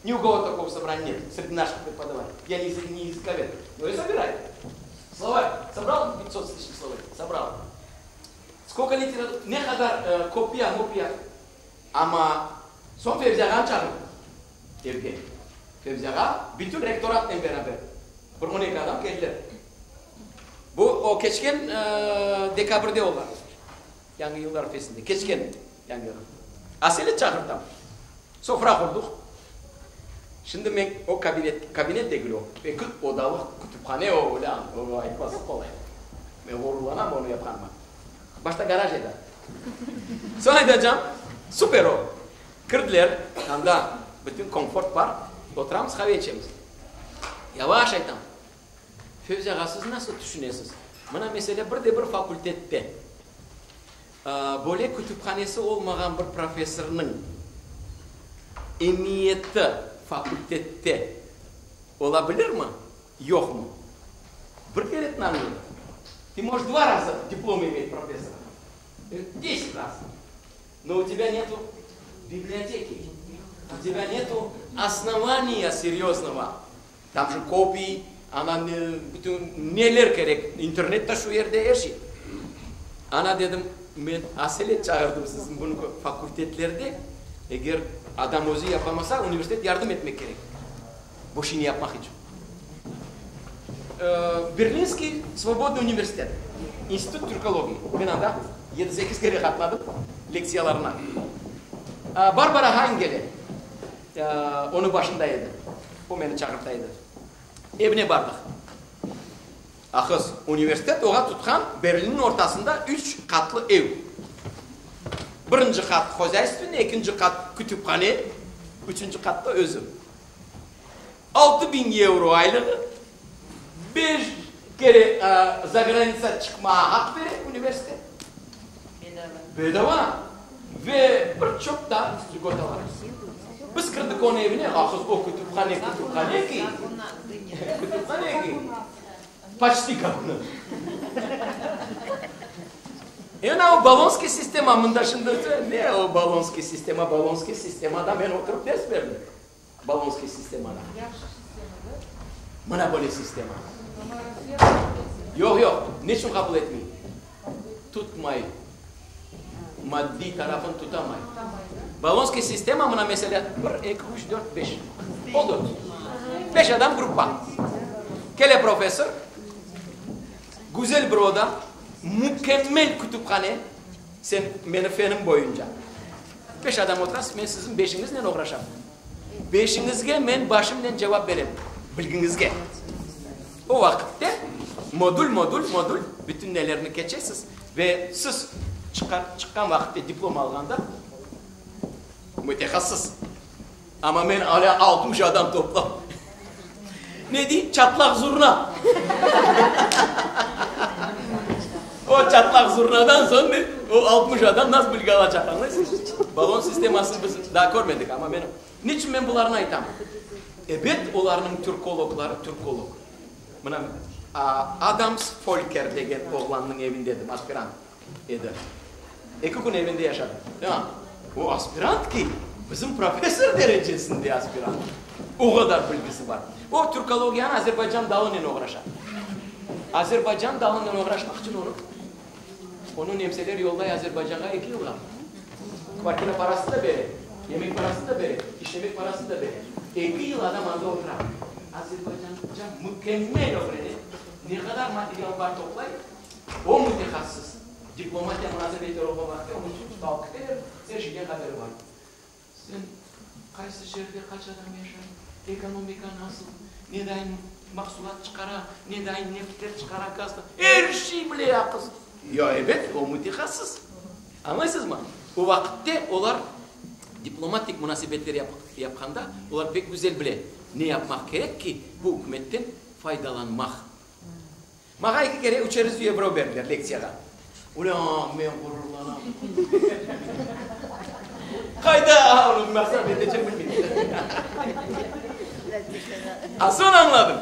Ни у кого такого собрания нет среди наших преподавателей. Я не, не языковед, но я собираю. Словарь. Собрал 500 с лишним словарь? Собрал. Сколько литературы? Ne qadar e, kopya, mopya. Amma soñ Fevzi ağanı çağırdım evge. Fevzi ağa bütün rektoratnen beraber. Bir on eki adam keldiler. Bu o keçken e, dekabrde olğan. Yañı yıl arfesinde. Keçken yañı yıl. Aselet çağırtam. Sofra qurduq. Şimdi men o kabinet, kabinet degil o, eki odalıq kütüphane o, öyle o aytması qolay. Men ğururlanam onı yapqanıma. Başta garaj edi. Soñ aytacam, super o. Kirdiler, anda bütün komfort bar, oturamız, qave içemiz. Yavaş aytam, Fevzi ağa, siz nasıl tüşünesiz? Mına, meselâ, bir de bir fakultette Böyle kütüphanesi olmağan bir professornıñ emiyeti fakultette ola bilirmi, yoqmı? Bir kere añladım. Ты можешь два раза диплом иметь профессора, десять раз, но у тебя нету библиотеки, у тебя нету основания серьезного. Там же копии, ana, bütün neler kerek, internet da şu yerde, er şey. Ana, dedim, men aselet çağırdım sizni, bunı fakultetlerde, eger adam özü yapamasa, universitet yardım etmek kerek, bu işni yapmaq içün. Berlinskiy svobodnıy universitet, institut türkologii, men anda yedi-sekiz kere qatnadım lektsiyalarına. Barbara Hayngele onıñ başında edi. O meni çağırta edi. Evine bardıq. Ahız, universitet oğa tutqan Berlinniñ ortasında üç qatlı ev. Birinci qat hozâystvenniy, ekinci qat kütüphane, üçünci qatta özü. 6000 yevro aylığı, beş kere zagranitsa çıqmağa aq bere universitet. Bedava. Bedava. Ve bir çoq da lgotalar. Biz kirdik onıñ evine, ahız, o kütüphane, kütüphane ki, kütüphane ki, poçti kak u nas. Ena o bolonskiy sistema, mında şimdi ne o bolonskiy sistema, bolonskiy sistemada men oturıp ders berdim. Bolonskiy sistemada. Yahşı sistema, da? Mına böyle sistema. Amma Rossiya qabul etmey. Yoq, yoq. Neçün qabul etmey? Tutmay. Maddiy tarafını tutamay. Bolonskiy sistema, mına meselâ, bir, eki, üç, dört, beş. Oldı. Beş adam gruppa. Kele professor, güzel bir oda, mükemmel kütüphane, sen meni fenim boyunca. Beş adam oturasız, men siziñ beşiñiznen oğraşam. Beşiñizge men başımnen cevap berem, bilgiñizge. O vaqıtte modul-modul, modul bütün nelerni keçesiz ve siz çıqqan, çıqqan vaqıtte diplom alğanda mütehassıs. Amma men alâ 60 adam toplap, ne dey, çatlaq zurna. O çatlaq zurnadan soñ men o 60 adam nasıl bilgi alacaq, añlaysıñızmı? Ballon sistemasını biz daa körmedik, amma men, niçün men bularnı aytam? Ebet, olarnıñ türkologları, türkolog. Mına, Adams Folker degen oğlannıñ evinde edim, aspirant edi. Eki kün evinde yaşadım. O aspirant ki, bizim professor derecesinde aspirant. O qadar bilgisi bar. O türkologiyanı Azerbaycan dalınen oğraşa. Azerbaycan dalınen oğraşmaq içün onı, onı nemseler yollay Azerbaycanğa eki yılğa. Kvartira parasını da bere, yemek parasını da bere, işlemek parasını da bere. Eki yıl adam anda otura. Azerbaycanca mükemmel ögrene, ne qadar material bar toplay. O mütehassıs, diplomatiya munasebetleri olğan vaqıtte onı tutıp alıp keteler, er şeyden haberi bar. Sen qaysı şeerde qaç adam yaşay, ekonomika nasıl, nedayın mahsulat çıqara, nedayın neftler çıqara, gaz, er şey bile ya qız. Ya ebet, o mütehassıs. Añlaysızmı? O vaqıtte olar diplomatik munasebetler yapqanda, olar pek güzel bile, ne yapmaq kerek ki, bu ükümetten faydalanmaq. Maña eki kere üçer yüz yevro berdiler lektsiyağa. Ulâ, men ğururlanam. Qayda onı masraf etecem bilmeyim. A soñ añladım.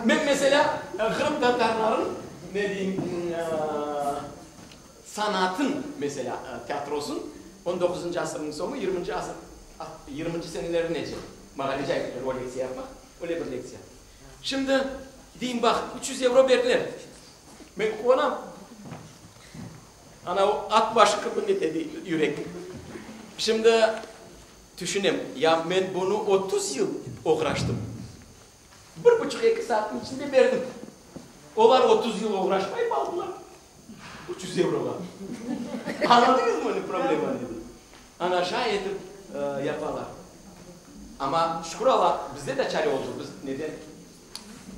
Men, meselâ, qırımtatarların, ne deyim, sanatın, meselâ, teatrosın on doquzıncı asırnıñ soñu, yirminci asır, yirminci senelerinece. Maña rica ettiler o lektsiya yapmaq, öyle bir lektsiya. Şimdi, deyim, baq, 300 yevro berdiler. Men quvanam. Ana, o at başı kibi nete dey yürek. Şimdi tüşünem, ya men bunı 30 yıl oğraştım. Bir buçuq, eki saatniñ içinde berdim. Olar 30 yıl oğraşmayıp aldılar. 300 yevroğa. Añladıñızmı ne problema nede? Ana şay etip yapalar. Amma şükür Alla, bizde de çare oldı. Biz neden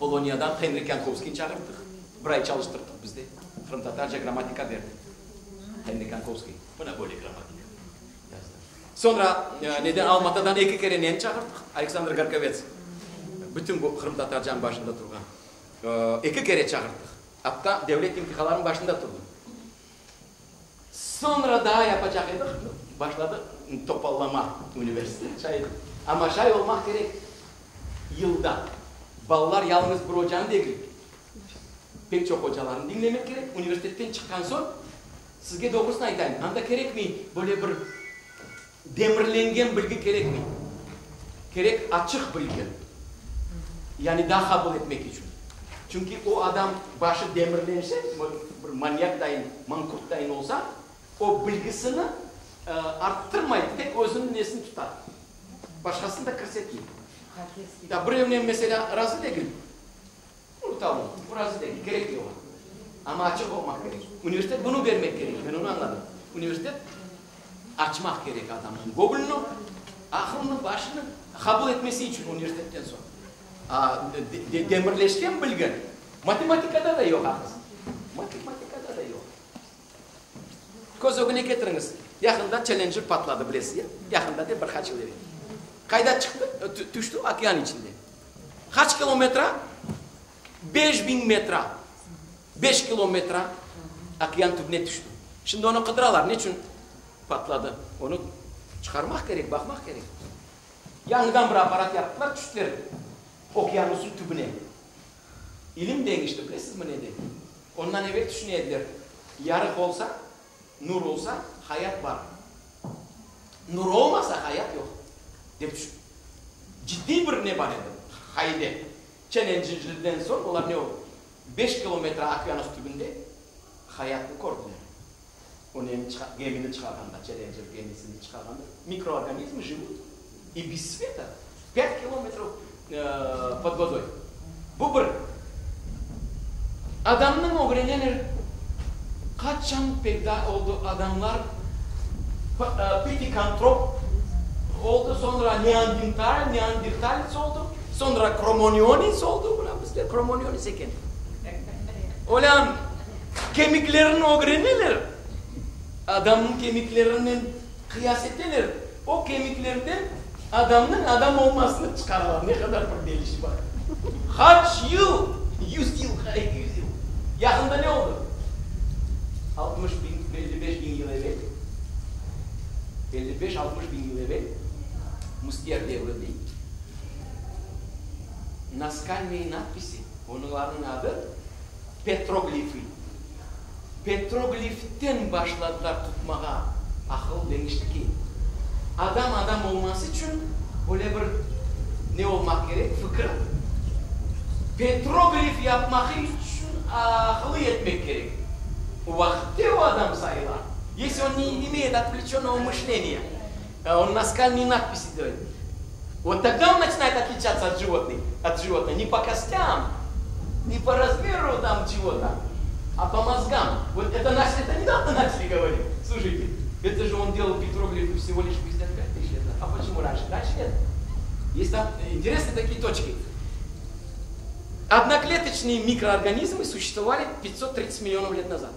Poloniyadan Henrik Yankovskiyni çağırttıq. Bir ay çalıştırttıq bizde. Qırımtatarca grammatika berdi. Henrik Yankovskiy. Mına böyle grammatika yazdı. Soñra neden Almatadan eki kere neni çağırttıq? Aleksandr Garkovets. Bütün bu qırımtatarcanıñ başında turğan. Eki kere çağırttıq. Atta devlet imtihanlarınıñ başında turdı. Soñra daa yapacaq edik, başladı topallama universitet, şay etip. Amma şay olmaq kerek, yılda balalar yalıñız bir ocanı degil, pek çoq ocalarnı diñlemek kerek. Universitetten çıqqan soñ, sizge doğrusını aytayım, anda kerekmey böyle bir Demirlengen bilgi kerekmey. Kerek açıq bilgi. Yani daa qabul etmek içün. Çünki o adam başı demirlense, bir manyak dayın, manqurt dayın olsa, o bilgisini arttırmay, tek özüniñ nesini tutar. Başqasını da kirsetmey. Ya birevnen meselâ razı degil. Unutalım, bu razı degil, kerekmey oña. Amma açıq olmaq kerek. Universitet bunı bermek kerek, men onı añladım. Universitet açmaq kerek adamnıñ göñlüni, aqılını, başını qabul etmesi içün universitetten soñ. Demirleşken bilgi matematikada da yoq, aqız. Matematikada da yoq. Köz ögüne ketiriñiz, yaqında Challenger patladı, bilesiz, ya? Yaqında dep bir qaç yıl evel. Qayda çıqtı? Tüşti okean içinde. Qaç kilometra? 5000 metra. Beş kilometra okean tübüne tüşti. Şimdi onı qıdıralar. Neçün patladı? Onı çıqarmaq kerek, baqmaq kerek. Yañıdan bir apparat yaptılar, tüştiler okeanusnıñ tübüne. İlim deñişti, bilesizmi neden? Ondan evel tüşüne ediler, yarıq olsa, nur olsa, hayat bar. Nur olmasa, hayat yoq, dep tüşün. Ciddiy bir ne bar edi, qaide. Çellencinjirden soñ olar ne oldı? Beş kilometr okeanus tübünde hayatnı kördiler. O neni gemini çıqarğanda, Challenger gemisini çıqarğanda, mikroorganizmı jivut i bez sveta, pât kilometrov pod vodoy. Bu bir. Adamnıñ ögreneler, qaçan peyda oldı adamlar, pitikantrop oldı, soñra neandintal, neandertalets oldı, soñra kromonionis oldı, mına bizler kromonionis eken. Olân, kemiklerini ögreneler, adamnıñ kemiklerinen qıyas eteler, o kemiklerden adamnıñ adam olmasını çıqaralar. Ne qadar bir deli iş bar. Qaç yıl, yüz yıl, 200 yıl. Yaqında ne oldı? 60 biñ, 55 biñ yıl evel, 55-60 biñ yıl evel, Müstiyer devri dey, naskalnıye nadpisi, onıñlarnıñ adı petroglifi. Petrogliften başladılar tutmağa, aqıl deñişti ki, adam adam olması içün böyle bir ne olmaq kerek, fikir, petroglif yapmaq içün aqılı yetmek kerek. O vaqıtte o adam sayıla. Esli on ne imeyet otvleçönnogo mışleniya, on naskalnıye nadpisi delayet, vot togda on naçinayet otliçatsya ot jivotnıh, ot jivotnogo, ne po kostâm, ne po razmeru tam çego-to, a po mozgam. Vot eto naçali, eto nedavno naçali govorit. Sluşayte, eto je on delal petroglifı vsego liş 55 tısyaç let nazad. A poçemu ranşe? Ranşe net. Est tam interesnıye takiye toçki. Odnokletoçnıye mikroorganizmı suşestvovali 530 millionov let nazad.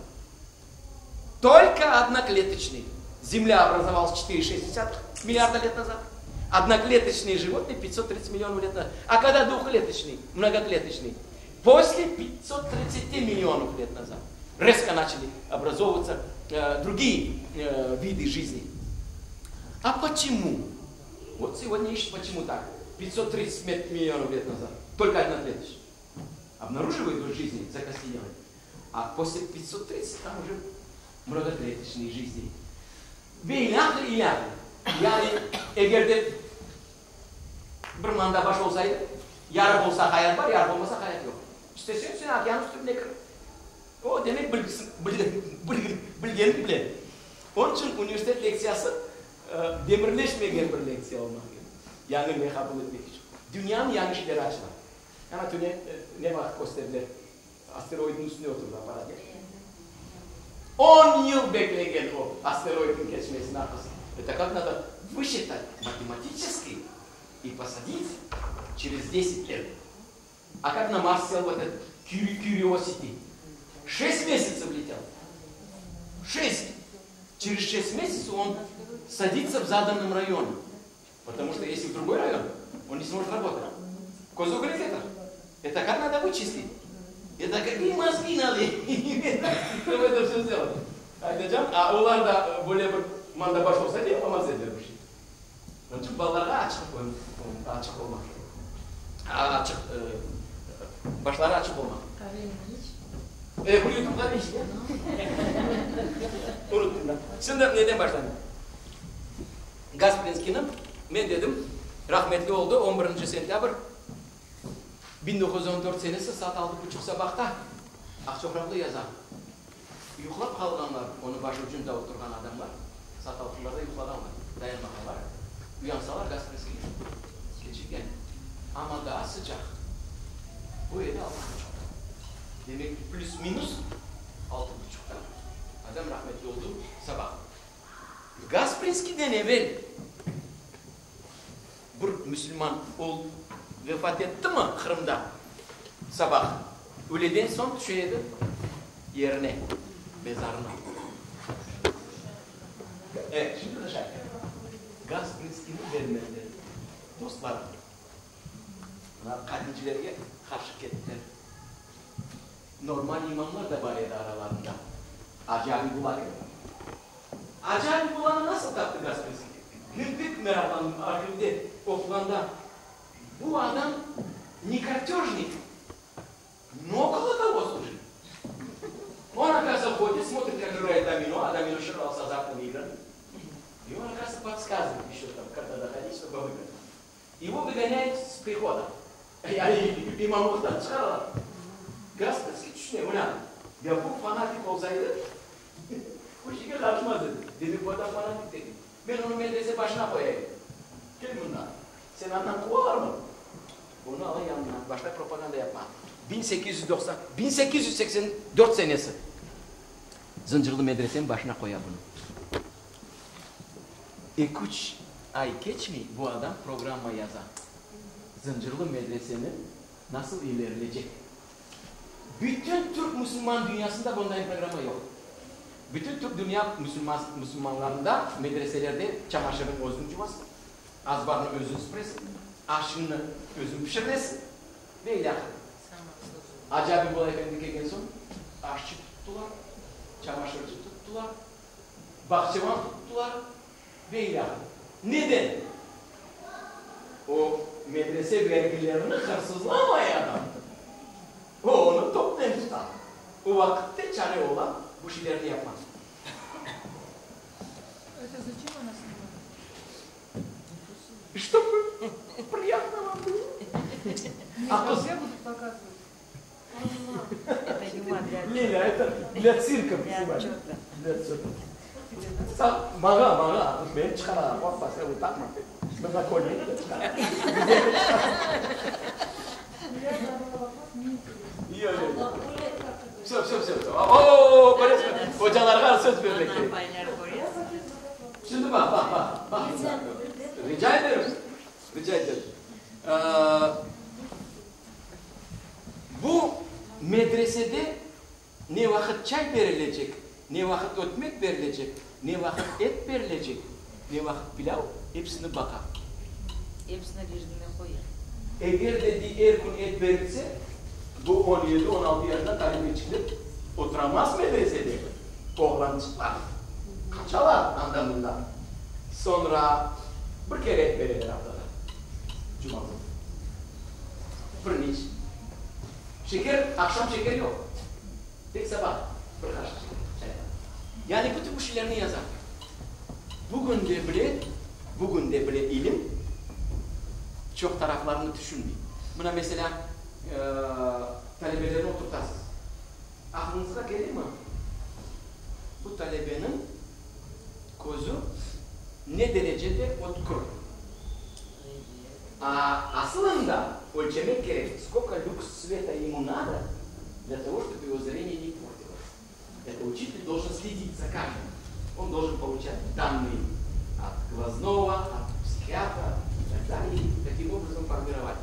Tolko odnokletoçnıye. Zemlâ obrazovalas 4,6 milliarda let nazad. Odnokletoçnıye životnıye 530 millionov let nazad. A kogda dvuhkletoçnıye, mnogokletoçnıye? Posle 530 millionov let nazad. Rezko načali obrazovyvatsya drugiye vidı jizni. A poçemu? Vot segodnâ işut poçemu tak. 530 millionov let nazad. Tolko odnokletoçnıye. Obnarujivayut vot jizni zakostенелые. A posle 530 tam uje mnogokletoçnıye jizni. Ve ilâhre, ilâhre. Yani, eger de. Bir manda baş olsaydı, yarıq olsa hayat bar, yarıq olmasa hayat yoq. İsteseñ, sen okean üstüne kir. O, demek, bilgenini bile. Onıñ içün universitet lektsiyası demirleşmegen bir lektsiya olmaq kerek, yañı ne qabul etmek içün. Dünyanıñ yañı şeyleri açıla. Ana, tüne ne vaqıt kösterdiler, asteroidniñ üstünde oturdı apparat, ya. On yıl beklegen o asteroidniñ keçmesini aqız. Это как надо vısçitать matematiçeski i posadit çerez deset let. A kak na Mars sel vot etot Curiosity? Şest mesyatsov letel. Şest. Çerez şest mesyatsov on saditsâ v zadannom rayone. Potomu çto esli v drugoy rayon, on ne smojet rabotat. Köz ögüne ketir. Eto kak nado vıçistit? Eto kakiye mozgi nado imet, çtob eto vse sdelat? Aytacam, a olar da böyle bir manda baş olsa yapamaz ediler bir şey. Onıñ içün balalarğa açıq açıq olmaq kerek. Açıq, başları açıq olmaq. Qaveni iç. E, bir yutum qave iç, ya. Unuttım da. Şimdi neden başlayım? Gasprinskiyni, men dedim, rahmetli oldı on birinci sentâbr 1914 senesi saat altı buçuq sabahta Aqçoqraqlı yaza. Yuqlap qalğanlar, onıñ baş ucunda oturğan adamlar, saat altılarda yuqlağanlar, dayanmağanlar, uyansalar Gasprinskiy keçirgen. Amma daa sıcaq. Bu edi altı buçuqta. Demek, plüs-minus altı buçuqta adam rahmetli oldı sabah. Gasprinskiyden evel bir müsülman ol vefat ettimi Qırımda, sabah üleden soñ tüşe edi yerine, mezarına. E, şimdi de şay. Gasprinskiyni bermediler, dostlar. Olar qadimcilerge qarşı kettiler. Normal imamlar da bar edi aralarında. Acı Abibulla kibi. Acı Abibullanı nasıl taptı Gasprinskiy? Men pek meraqlandım, arhivde oquğanda, bu adam ne kartejnik, no okolo togo slujil. On, oказывается, ходит, смотрит, как играет домино, а домино считался азартными играми. И он, оказывается, подсказывает еще там, как надо ходить, чтобы выиграть. Его выгоняют с прихода. Yani imamlıqtan çıqaralar. Gasprinskiy tüşüne, mına, ya bu fanatik olsa edi, bu işke qarışmaz edi. Demek, bu adam fanatik degil. Men onı medrese başına qoyayım. Kel mında. Seni andan quvalarmı? Onı ala yanına, başlay propaganda yapmağa. 1890, 1884 senesi Zıncırlı medreseniñ başına qoya bunı. Eki-üç ay keçmey bu adam programma yaza, Zıncırlı medreseni nasıl ilerilecek. Bütün türk musulman dünyasında bundayın programma yoq. Bütün türk dünya musulmanlarında medreselerde çamaşırnı özüñ cuvasıñ, azbarnı özüñ süpüresiñ, aşıñnı özüñ pişiresiñ ve ilâhre. Acı Abibulla efendi kelgen soñ aşçı tuttılar, çamaşırcı tuttılar. Bağçevan tuttılar ve ilâhre. Neden? O, medrese vergilerini hırsızlamay adam. O, onı topnen tuta. O vaqıtte çare ola bu şeylerni yapmaq. Это зачем она снимает? Ştob priyatno vam bylo. Нет, все будут показывать. Lilâ, eto dlâ tsirka snimat. Dlâ tsirka. Maña, maña, meni çıqara, qorqma, sen utanma. Mına kölmek de çıqara. Yoq, yoq, yoq. Vsö, vsö, vsö, vsö. O-o-o, köresiñmi, ocalarğa söz bermek kerek. Şimdi baq, baq, baq, baq. Rica ederim, rica ederim. Bu medresede ne vaqıt çay berilecek, ne vaqıt ötmek berilecek, ne vaqıt et berilecek, ne vaqıt pilâv, episini baqa. Episini rejimine qoya. Eger de dey er kün et berilse, bu on yedi, on altı yaşında talebeçikler oturamaz medresede, oğlançıqlar qaçalar anda-mında. Soñra bir kere et bereler aftada, cuma künü. Pirniç. Şeker, aqşam şeker yoq. Tek saba bir qaşıq şeker çayğa. Yani bütün bu şeylerni yaza. Bugün de bile, bugün de bile ilim. Çoq taraflarını tüşünmey. Mına, meselâ, talebelerni oturtasız. Aqlıñızğa kelemi, bu talebeniñ közü ne derecede ötkür? A asılında ölçemek kerek, skolko lüks sveta ему nado dlâ togo, ştob ego zreniye ne portilos. Eto uçitel doljen sledit za každım, on doljen poluçat dannıye ot glaznogo, ot psihiatra i tak dalее, i takim obrazom formirovat.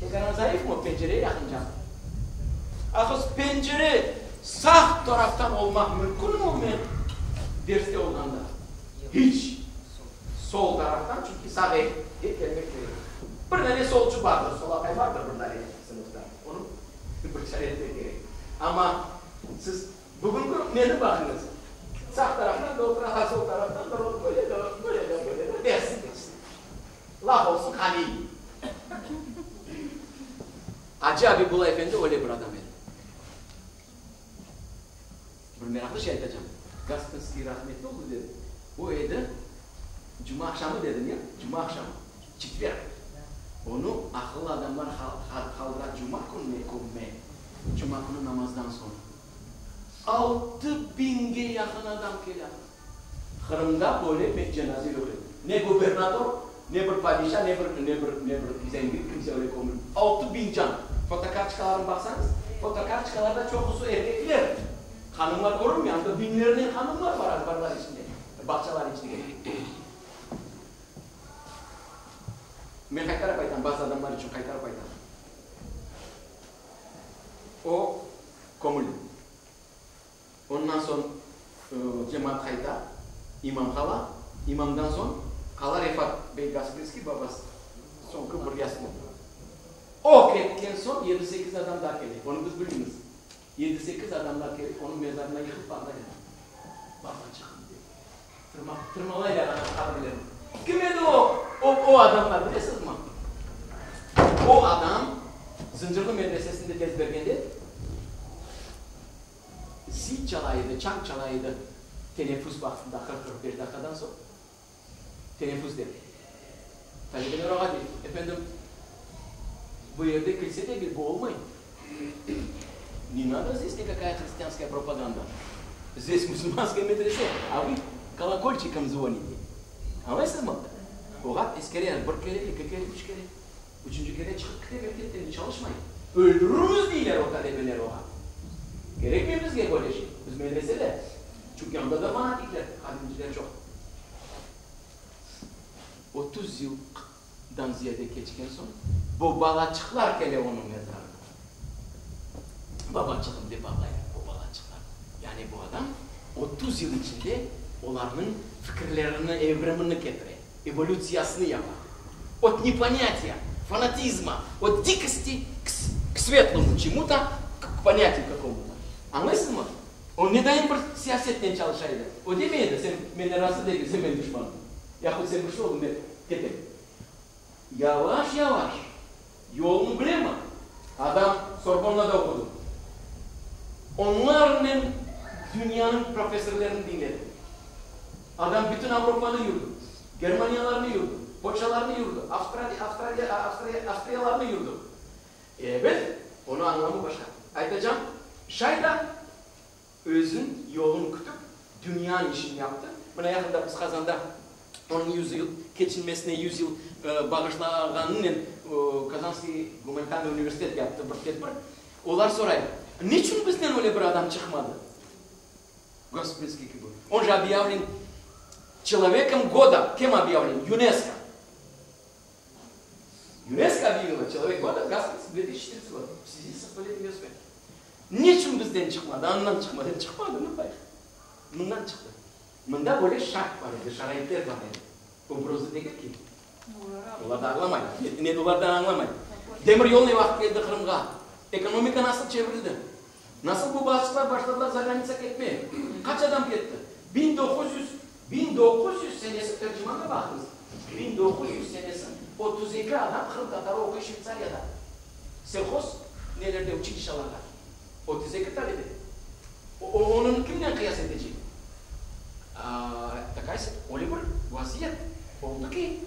Ekran zayıfmı, pencere yaqınca. Ahız pencere sağ taraftan olmaq mümkünmi men derste olğanda? Hiç. Sol taraftan, çünki sağ el ge kelmek kerek. Bir dane solcu bardır, solaqay bardır bir dane sınıfta. Onı bir çare etmek kerek. Amma siz bugünki meni baqıñız, sağ taraftan da otura, sol taraftan da, böyle de, böyle de, böyle de, dersin keçsin. Laf olsun qaniy. Acı Abibulla efendi öyle bir adam edi. Bir meraqlı şey aytacam. Gasprinskiy rahmetli oldı dedim. O edi, cuma aqşamı dedim ya, cuma aqşamı, çetverg. Onı aqıllı adamlar qaldıra cuma kününe kömme, cuma künü namazdan soñ. 6000ge yaqın adam kele. Qırımda böyle cenaze yoq edi. Ne gubernator, ne bir padişa, ne bir, ne bir, ne bir zengin kimse öyle kömülmedi. 6000 can. Fotokartoçkalarını baqsañız, fotokartoçkalarda çoqusı erkekler. Hanımlar körünmey, anda biñlernen hanımlar bar azbarlar içinde, bağçalar içinde. Men qaytarıp aytam, bazı adamlar içün qaytarıp aytam. O kömüldi. Ondan soñ cemaat qayta, imam qala, imamdan soñ qala Refat bey Gasprinskiy babası, soñki bir yasın otura. O ketken soñ yedi-sekiz adam daa kele, onı biz bilmeymiz. Yedi-sekiz adamlar kelip onıñ mezarına yıqılıp ağlaylar. Babaçığım dep, tırmaq, tırmalaylar qabirlerini. Kim edi o, o, o adamlar bilesizmi? O adam Zıncırlı medresesinde ders bergende, Zil çala edi, çañ çala edi teneffüs vaqtında, 40-45 daqiqadan soñ, teneffüs dep. Talebeler oña dey, Efendim, bu yerde kilse degil, bu olmay. Ne nado zdes nikakaya hristianskaya propaganda. Zdes musulmanskaya medrese, a vı kolokolçikom zvonite. Añlaysızmı? Oğa eskere, bir kere, eki kere, üç kere. Üçünci kere çıqıp kite mektepten, çalışmay. Öldürürmiz, deyler o talebeler oğa. Kerekmey bizge böyle şey. Biz medresede. Çünki anda da fanatikler, qadimciler çoq. 30 yıldan ziyade keçken soñ, bu balaçıqlar kele onıñ mezarına. Babaçığım, dep ağlaylar bu balaçıqlar. Yani bu adam 30 yıl içinde olarnıñ fikirlerini, evrimini ketire. Evolütsiyasını yapa. Ot neponâtiya, fanatizma, ot dikosti k svetlomu çemu-to, k ponâtiyu kakomu-to. Añlaysızmı? O ne dayın bir siyasetnen çalışa edi. O demey edi, sen menden razı degil, sen menim duşmanım. Yahut sen bir şey oldıñ, men ketem. Yavaş-yavaş yolunı bilemi? Adam Sorbonnada oqudı. Onlarnen dünyanıñ professorlarını diñledi. Adam bütün Avropanı yürdi, Germaniyalarnı yürdi, Polşalarnı yürdi, Avstraliya, Avstraliya, Avstriya, Avstriyalarnı yürdi. Ebet, onıñ añlamı başqa. Aytacam, şay da özün yolun kütip, dünyanıñ işini yaptı. Mına yaqında biz Qazanda onıñ yüz yıl keçinmesine yüz yıl bağışlağanınen Kazanskiy gumanitarnıy universitet yaptı bir tedbir. Olar soray, Niçün bizden öyle bir adam çıqmadı? Gasprinskiy kibi. On je obyavlen Çelovekom goda. Kem obyavlen? Yunesko. Yunesko obyavila Çelovek goda Gasprinskiy 2014 gод в svyazi со столетием его смерти. Niçün bizden çıqmadı, andan çıqmadı? Çıqmadı, ne yapayıq? Mından çıqtı. Mında böyle şart bar edi, şaraitler bar edi. O bir özü degil ki. Olar da añlamay. Ne, olar da añlamay. Demir yol ne vaqıt keldi Qırımğa? Ekonomika nasıl çevirildi? Nasıl bu basqılar başladılar za granitsa ketmeye? Qaç adam ketti? 1900, 1900 senesi, Tercimanğa baqıñız, 1900 senesi 32 adam qırımtatarı oquy Şveytsariyada. Selhoz nelerde, uçilişalarda. 32 talebe. O, onıñ kimnen qıyas etecek? Takaysı, öyle bir vaziyet oldı ki,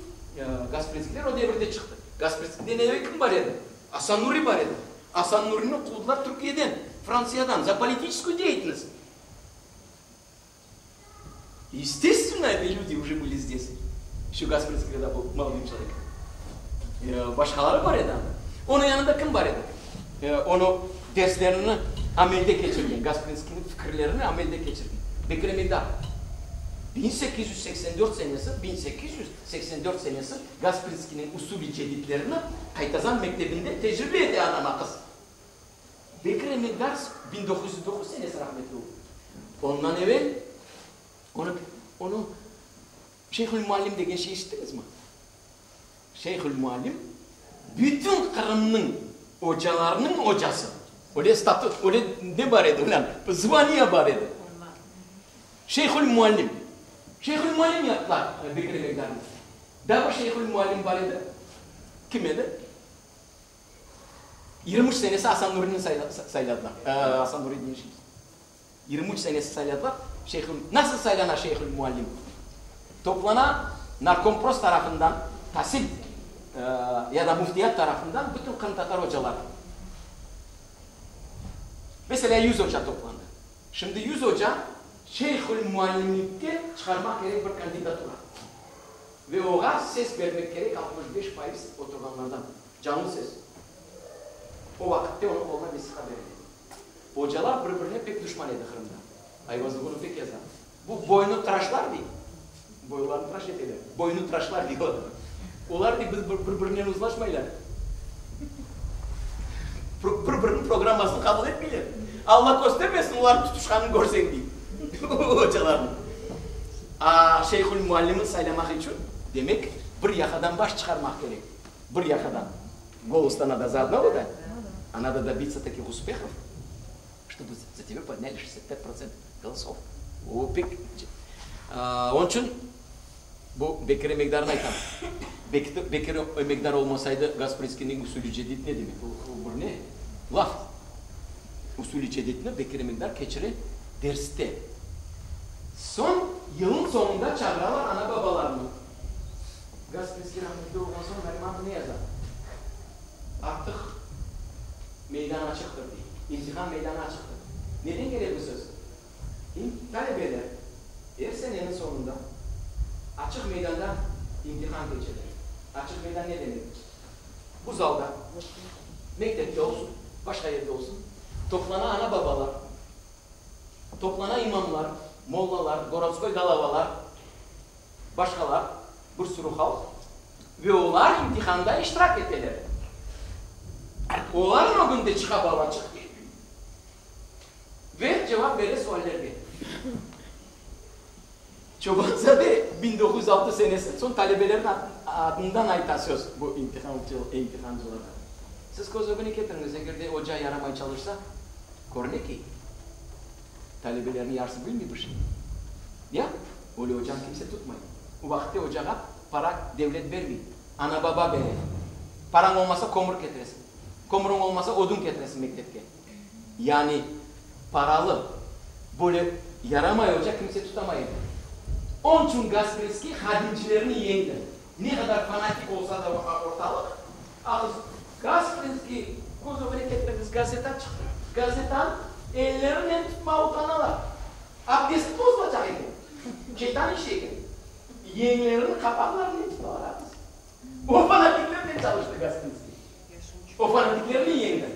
Gasprinskiyler o devirde çıqtı. Gasprinskiyden evel kim bar edi? Asan Nuri bar edi. Asan Nurini quvdılar Türkiyeden, Frantsiyadan za politiçeskuyu deyatelnost. Yestestvenno, eti lüdi uje bıli zdes, eşö Gasprinskiy kogda bıl molodым çelovekom. Başqaları bar edi anda. Onıñ yanında kim bar edi? Onı derslerini amelde keçirgen, Gasprinskiyniñ fikirlerini amelde keçirgen Bekir Emekdar. 1884 senesi, 1884 senesi Gasprinskiyniñ usul-i cedidlerini Qaytazan mektebinde tecribe ete anama qız. Bekir Emekdar 1909 senesi rahmetli oldı. Ondan evel onı, onı Şeyhül-Muallim degen şey eşittiñizmi? Şeyhül-Muallim, bütün Qırımnıñ ocalarınıñ ocası. Öyle statut, öyle ne bar edi, ulân, zvaniya bar edi. Şeyhül-Muallim. Şeyhül-Muallim yaptılar Bekir Emekdarnı. Daa bir Şeyhül-Muallim bar edi. Kim edi? 23 senesi Asan Nurini sayladılar. Asan Nuri 23 senesi sayladılar. Şeyhül, nasıl saylana Şeyhül-Muallim? Toplana Narkompros tarafından, tasil ya da müftiyat tarafından bütün qırımtatar ocaları. Meselâ, 100 oca toplandı. Şimdi 100 oca Şeyhül-Muallimlikke çıqarmaq kerek bir kandidatura. Ve oğa ses bermek kerek 65% oturğanlardan. Canlı ses. O vaqıtte onıñ qoluna vesiqa berile. Ocalar bir-birine pek duşman edi Qırımda. Ayvazov bunı pek yaza. Bu boynu tıraşlar dey. Boylarını tıraş eteler. Boynu tıraşlar dey o. Olar dey bir-birinen uzlaşmaylar. Bir-biriniñ programmasını qabul etmeyler. Alla köstermesin olarnıñ tutuşqanını körseñ dey. Ocalarnıñ. A Şeyhülmuallimni saylamaq içün, demek, bir yaqadan baş çıqarmaq kerek. Bir yaqadan. Golostan nado za odnogo dať, a nado dobitsa takih uspehov, çtoby za tebâ podnyali 65 protsent golosov. O pek, onıñ içün bu Bekir Emekdarnı aytam. Bekir Emekdar olmasaydı, Gasprinskiyniñ usulü cedid ne demek? O bir ne? Laf. Usulü cedidni Bekir Emekdar keçire derste. Soñ yılnıñ soñunda çağıralar ana-babalarnı. Gasprinskiy rahmetli olğan soñ Narimanov ne yaza? Artıq meydan açıqtır, dey. İmtihan meydanı açıqtır. Neden kele bu söz? Talebeler er seneniñ soñunda açıq meydanda imtihan keçeler. Açıq meydan ne demek? Bu zalda, mektepte olsun, başqa yerde olsun, toplana ana-babalar, toplana imamlar, mollalar, gorodskoy galavalar, başqalar, bir sürü halq, ve olar imtihanda iştirak eteler. Olarnıñ ögünde çıqa balaçıq ve cevap bere suallerge. Çobanzade 1906 senesi, soñ talebelerniñ adından ayta söz bu imtihancılarğa. Siz köz ögüne ketiriñiz, eger de oca yaramay çalışsa, körüne ki, Talebelerniñ yarısı bilmey bir şey. Ya, öyle ocanı kimse tutmay. O vaqıtte ocağa para devlet bermey, ana-baba bere. Parañ olmasa, kömür ketiresiñ. Kömüriñ olmasa, odun ketiresiñ mektepke. Yani, paralı, böyle yaramay oca kimse tutamay edi. Onıñ içün Gasprinskiy hadimcilerni yeñdi. Ne qadar fanatik olsa da ortalıq, ağız Gasprinskiy köz ögüne ketiriñiz, gazeta çıqtı. Gazetanı ellerinen tutmağa utanalar. Abdesti bozulacaq eken. Şeytan işi eken. Yeñlerini qapaqlarınen tutalar, ağız. O fanatiklernen çalıştı Gasprinskiy. O fanatiklerni yeñdi.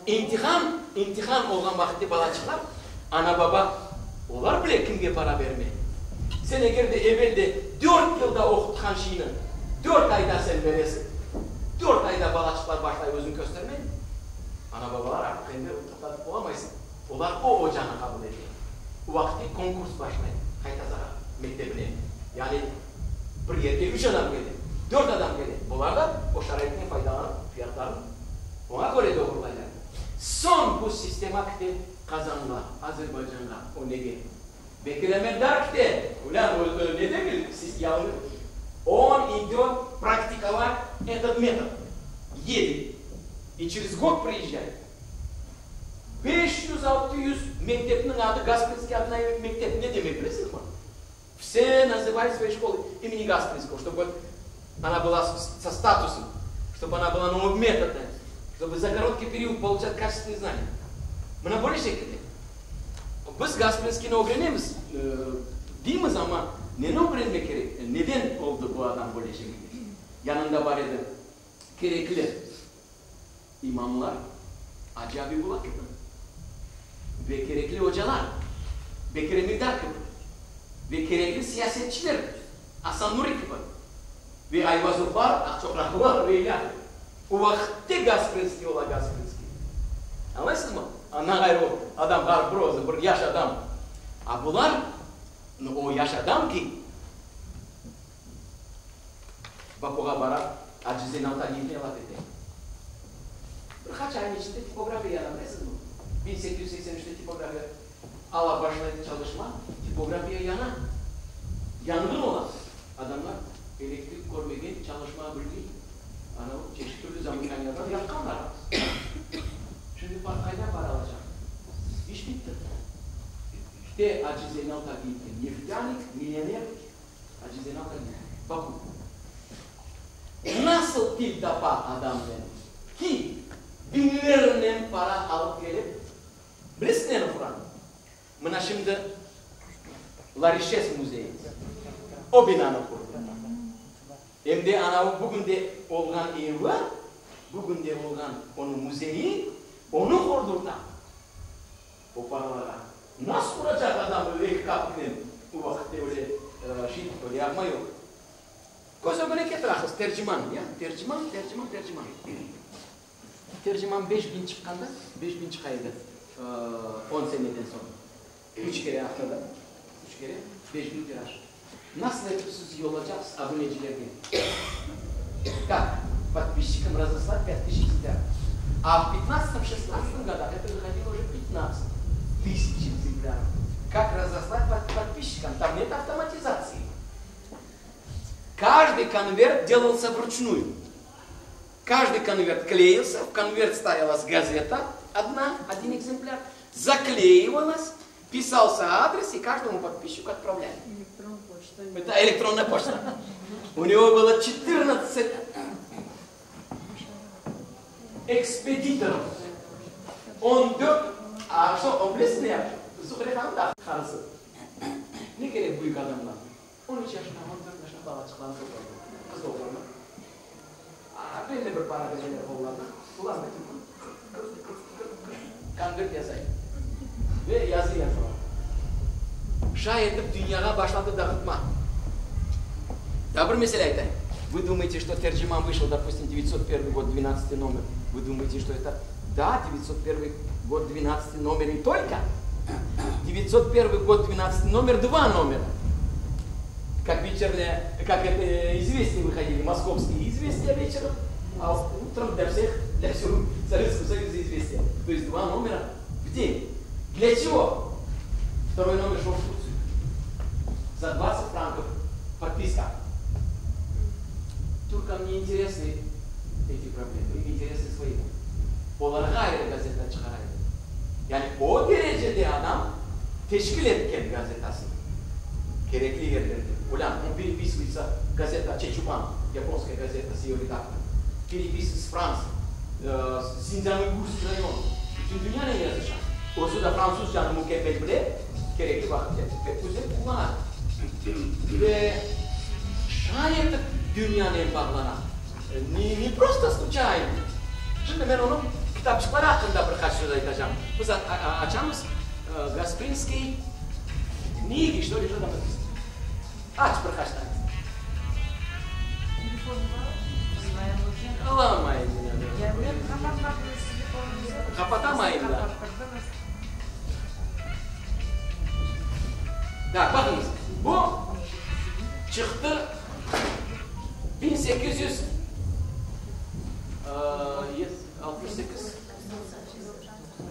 İmtihan, imtihan olğan vaqıtte balaçıqlar, ana-baba, olar bile kimge para bermey. Sen eger de evelde dört yılda oqutqan şeyni dört ayda sen beresiñ, dört ayda balaçıqlar başlay özüni köstermey, ana-babalar artıq endi toqtatıp olamaysıñ, olar o ocanı qabul ete. O vaqıtte konkurs başlay Qaytazağa mektebine, yani bir yerge üç adam kele, dört adam kele, olar da o şaraitnen faydalanıp fiyatlarını Oña köre doğrulaylar. Soñ bu sistema kite Qazanğa, Azerbaycanğa, o nege? Bekir Emekdar kite, ulân o ne degil, siz yañı, on idöt praktikovat etot metod, yedet i çerez god priezjayet. 500-600 mektepniñ adı Gasprinskiy adına mektep ne demek bilesiñizmi? Vse nazıvayut svoi şkolı imeni Gasprinskogo, çtoby. Она была со статусом, чтобы она была новометодная, чтобы за короткий период получать качественные знания. Mına böyle şekilde. Biz Gasprinskiyni ögrenemiz, deymiz, amma neni ögrenmek kerek? Neden oldı bu adam böyle şekilde? Yanında bar edi kerekli imamlar, Acı Abibulla kibi, ve kerekli ocalar, Bekir Emildar kibi, ve kerekli siyasetçiler, Asan Nuri kibi, ve Ayvazovlar, Aqçoqraqlılar ve ilâhre. O vaqıtte Gasprinskiy ola Gasprinskiy. Añlaysızmı? Andan ğayrı o adam ğarip bir özü, bir yaş adam. A bular, o yaş adam ki, Bakuğa bara, Acı Zeynal Tagiyevnen laf ete. Bir qaç aynıñ içinde tipografiya yana, bilesizmi? 1883-te tipografiya ala başlaydı çalışma, tipografiya yana. Yanğın ola. Adamlar elektrik körmegen, çalışmağa bilmey, ana o çeşit türlü zamıkanyadan yaqqanlar. Şimdi qaydan para alacaq? İş bitti. İşte Acı Zeynal Tagiyevge neftânik, millioner Acı Zeynal Tagiyevge, Baku. Nasıl til tapa adamnen ki, biñlernen para alıp kelip, bilesiz neni qura? Mına şimdi Larişes müzeyi, o binanı qurdı. Em de anavı bugün de olğan evi, bugün de olğan onıñ müzeyi, onı qurdurta. O paralarğa nasıl quracaq adam öyle eki kapiknen, o vaqıtte öyle şey, öyle yağma yoq. Köz ögüne ketiraqız, Terciman, ya, Terciman, Terciman, Terciman. Terciman 5000 çıqqanda, 5000 çıqa edi, on seneden soñ. Üç kere aftada, üç kere 5000 tiraj. Nasıl etip siz yollacaqsız abunecilerge? Как подписчикам разослать 5000 экземпляров? А в 15-16 годах это выходило уже 15 тысяч экземпляров. Как разослать подписчикам? Там нет автоматизации. Каждый конверт делался вручную. Каждый конверт клеился, в конверт ставилась газета, одна, один экземпляр, заклеивалась, писался адрес и каждому подписчику отправляли. Электронная почта. Это электронная почта. У него было 14 экспедиторов. Он а что, он bilesiz Zuhre hanım da qarısı. Ne kerek büyük adamlar? 13 yaşında, 14 yaşında balaçıqlarnı topladı. Qız oğlanlar. Belli bir para bereler oğlanlar. Olar bütün kün konvert yasay. Ve yazı yazıla. Şay etip dünyağa başladı dağıtma. Daa bir mesele aytayım. Вы думаете, что Терджиман вышел, допустим, 901 год, 12 номер. Вы думаете, что это... Да, 901 год, 12 номер и только. 901 год, 12 номер, два номера. Как вечернее, как это известия выходили, московские известия вечером, а утром для всех, для всего Советского Союза известия. То есть два номера в день. Для чего? Второй номер шел в Турцию. За 20 франков подписка. Туркам не интересны эти проблемы, им интересны свои. Olarğa ayrı gazeta çıqara edi. Yani o derecede adam teşkil etken gazetasını. Kerekli yerlerde. Olân, он переписывается, газета Чечубан, японская газета с ее редактором, переписывается с Францией, с Синьцзян-Уйгурский район. Bütün dünyanen yazışa. Özü de fransuzcanı mükemmel bile, kerekli vaqıtte pek güzel qullana. Ve şay etip dünyanen bağlana. Ne, ne prosto случайно. Şimdi men onıñ kitapçıqları aqqında bir qaç söz aytacağım. Biz açamız Gasprinskiy Книги, что ли, что там написано? Aç bir qaç tane. Alamayım. Qapatamayım da. Tak, baqıñız. Bu çıqtı 1868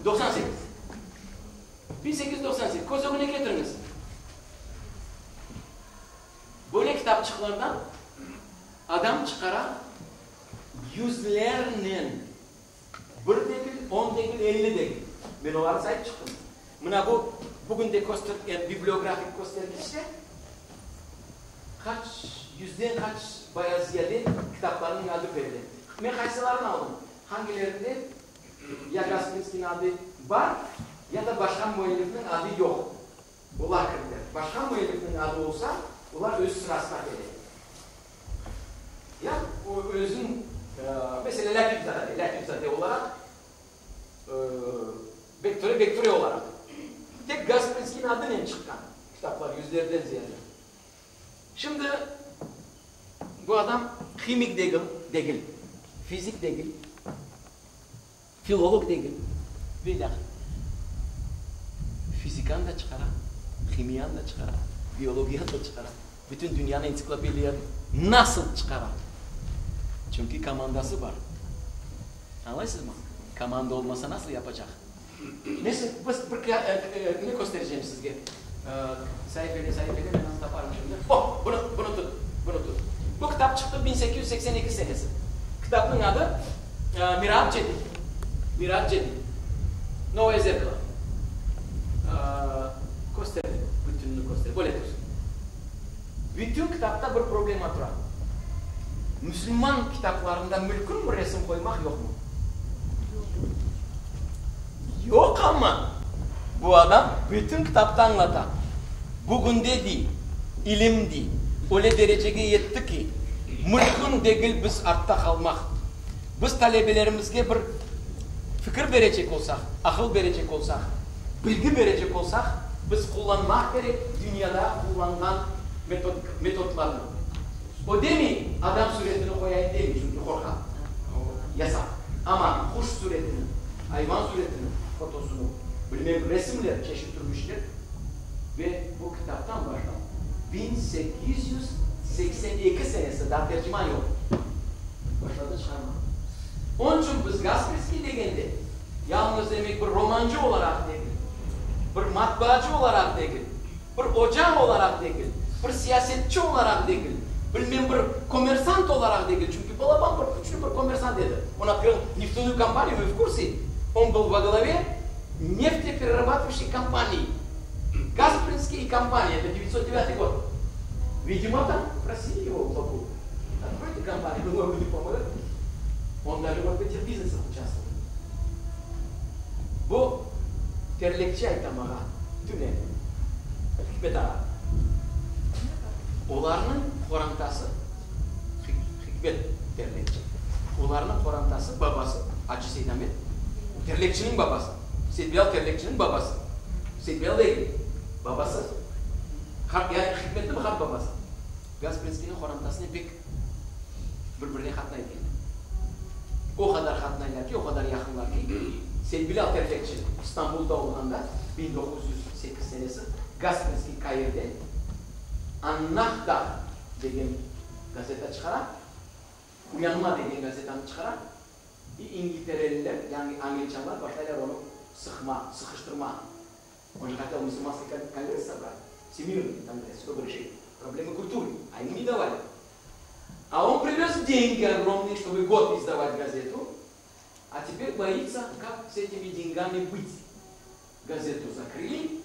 98 1898 Köz ögüne ketiriñiz. Böyle kitapçıqlardan adam çıqara yüzlernen, bir degil, on degil, 50 degil. Men olarnı sayıp çıqtım. Mına bu, bugün de köster, bibliografik köstergiçte qaç yüzden qaç. Bayağı ziyade kitaplarnıñ adı berile. Men qaysılarını aldım? Hangilerinde ya Gasprinskiyniñ adı bar, ya da başqa müellifniñ adı yoq. Olar kirdiler. Başqa müellifniñ adı olsa, olar öz sırasına kele. Ya o özüñ, meselâ, Lâtif-zade, Lâtif-zade olaraq, Bekture, Bekture olaraq. Tek Gasprinskiyniñ adınen çıqqan kitaplar yüzlerden ziyade. Şimdi bu adam himik degil, degil, fizik degil, filolog degil ve ilâhre. Fizikanı da çıqara, himiyanı da çıqara, biologiyanı da çıqara, bütün dünyanı entsiklopediyanı nasıl çıqara? Çünki komandası bar. Añlaysızmı? Komanda olmasa nasıl yapacaq? Neyse, biz bir ne köstereceğim sizge. Saifede, saifede, men nasıl taparım şimdi. O, bunı, bunı tut, bunı tut. Bu kitap çıqtı 1882 senesi. Kitapnıñ adı Miraat Cedid. Miraat Cedid. Novoye zerkalo. Köster, bütünini köster. Böyle tursun. Bütün kitapta bir problema tura. Müslüman kitaplarında mülkünmi resim qoymaq, yoqmı? Yoq amma bu adam bütün kitapta añlata. Bugünde dey, ilim dey, öyle derecege yetti ki, mülkün degil biz artta qalmaq. Biz talebelerimizge bir fikir berecek olsaq, aqıl berecek olsaq, bilgi berecek olsaq, biz qullanmaq kerek dünyada qullanğan metodlarnı. O demey, adam süretini qoyayım demey, çünki qorqa. O yasaq. Amma quş süretini, ayvan süretini, fotosını, bilmem, resimler, çeşit türlü işler ve bu kitaptan başlap 1882 senesi, daa Terciman yoq, başladı çıqarmağa. Onıñ içün biz Gasprinskiy degende, yalıñız demek bir romancı olaraq degil, bir matbaacı olaraq degil, bir oca olaraq degil, bir siyasetçi olaraq degil, bilmem bir kommersant olaraq degil, çünki balaban bir küçlü bir kommersant edi, on otkırıl neftenuyu kompaniyu, vı v kurse, on byl vo glavе neftepererabativaющey kompanii, Gasprinskiy i kompaniya, eto devetsot devyatый god, vidimo tam prosili ego v Baku, otkroyte kompaniyu, мы вам будем pomogat, on daje vot v etih biznesah uçastvoval. Bu terlekçi ayta mağa, tüne, Hikmet ağa. Olarnıñ qorantası, Hikmet terlekçi, olarnıñ qorantası, babası Acı Seydamet, terlekçiniñ babası, Seytbilâl terlekçiniñ babası, Seytbilâl degil, babası, yani Hikmetniñ qartbabası, Gasprinskiyniñ qorantasınen pek bir-birine qatnay ekenler. O qadar qatnaylar ki, o qadar yaqınlar ki, Seytbilâl Terlekçi İstanbulda olğanda, 1908 senesi, Gasprinskiy Kairde An-Nahda degen gazeta çıqara, Uyanma degen gazetanı çıqara, i İngiltereliler, yani angliçanlar başlaylar onı sıqma, sıqıştırma. Он же хотел мусульманский конгресс собрать, Всемирный конгресс, чтобы решить проблемы культуры, а ему не давали. А он привез деньги огромные, чтобы год издавать газету, а теперь боится, как с этими деньгами быть. Газету закрыли,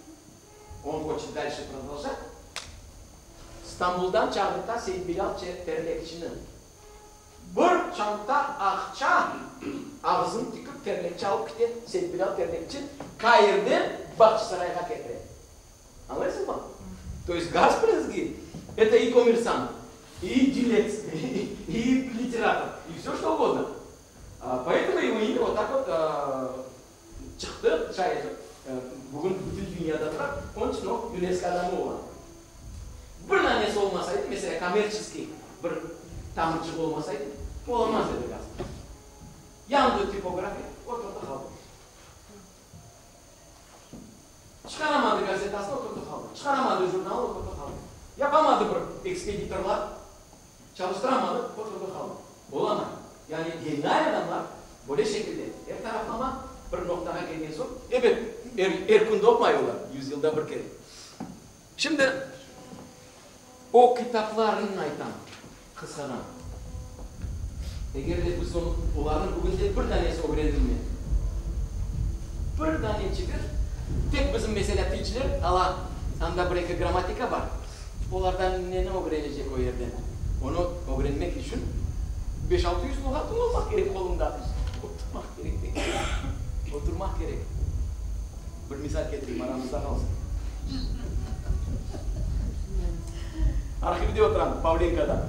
он хочет дальше продолжать. Stambuldan çağırta Seytbilâl Terlekçini. Bir çanta aqça ağzını tikip Terlekçi alıp kite, Seytbilâl Terlekçi Kairden Bağçasarayğa ketire. Añlaysızmı? To est Gasprinskiy eto i kommersant, i delets, i literator, i vse çto ugodno. Poetomu ego imya vot tak vot çıqtı, şay etip, bugün bütün dünyada tura, onıñ içün o UNESCO adamı ola. Bir danesi olmasaydı, meselâ, kommerçeskiy bir tamırçığı olmasaydı, olamaz edi Gasprinskiy. Yandı tipografiya, oturdı qaldı. Çıqaramadı gazetasını, oturdı qaldı. Çıqaramadı jurnalını, oturdı qaldı. Yapamadı bir ekspeditorlar, çalıştıramadı, oturdı qaldı. Olamay. Yani genial adamlar böyle şekilde, er taraflama bir noqtağa kelgen soñ, ebet, er, er kün doğmay olar, yüzyılda bir kere. Şimdi o kitaplarnı aytam, qısqadan. Eger de biz onı, olarnıñ bugünde bir danesi ögrenilmedi. Bir daneçigi, tek bizim, meselâ, tilciler, alâ anda bir-eki grammatika bar, olardan neni ögrenecek o yerden? Onı ögrenmek içün 5-600 luğatıñ olmaq kerek qoluñda. Oturmaq kerek degil. Oturmaq kerek. Bir misal ketireyim, aramızda qalsın. Arhivde oturam, Pavlenkada.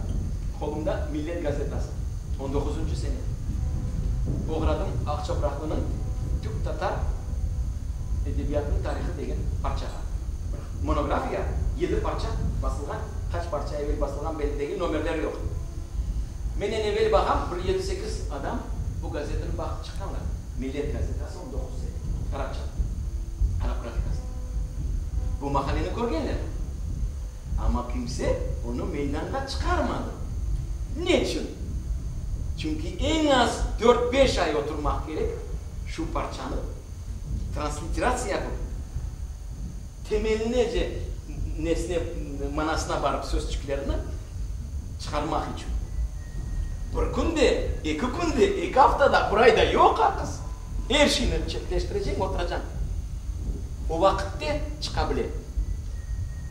Qolumda Millet gazetası. On doquzıncı sene. Oğradım Aqçoqraqlınıñ Türk-tatar edebiyatınıñ tarihı degen parçağa. Bir monografiya, yedi parça basılğan, qaç parça evel basılğan belli degil, nomerleri yoq. Menden evel baqam, bir yedi-sekiz adam bu gazetanı baqıp çıqqanlar. Millet gazetası on doquz sene, arapça, arap grafikasında. Bu maqaleni körgenler. Amma kimse onı meydanğa çıqarmadı. Neçün? Çünki eñ az dört-beş ay oturmaq kerek şu parçanı transliteratsiya yapıp, temelinece nesine, manasına barıp sözçüklerni çıqarmaq içün. Bir künde, eki künde, eki aftada, bir ayda yoq, a qız. Er şeyni çetleştireceñ, oturacañ. O vaqıtte çıqa bile.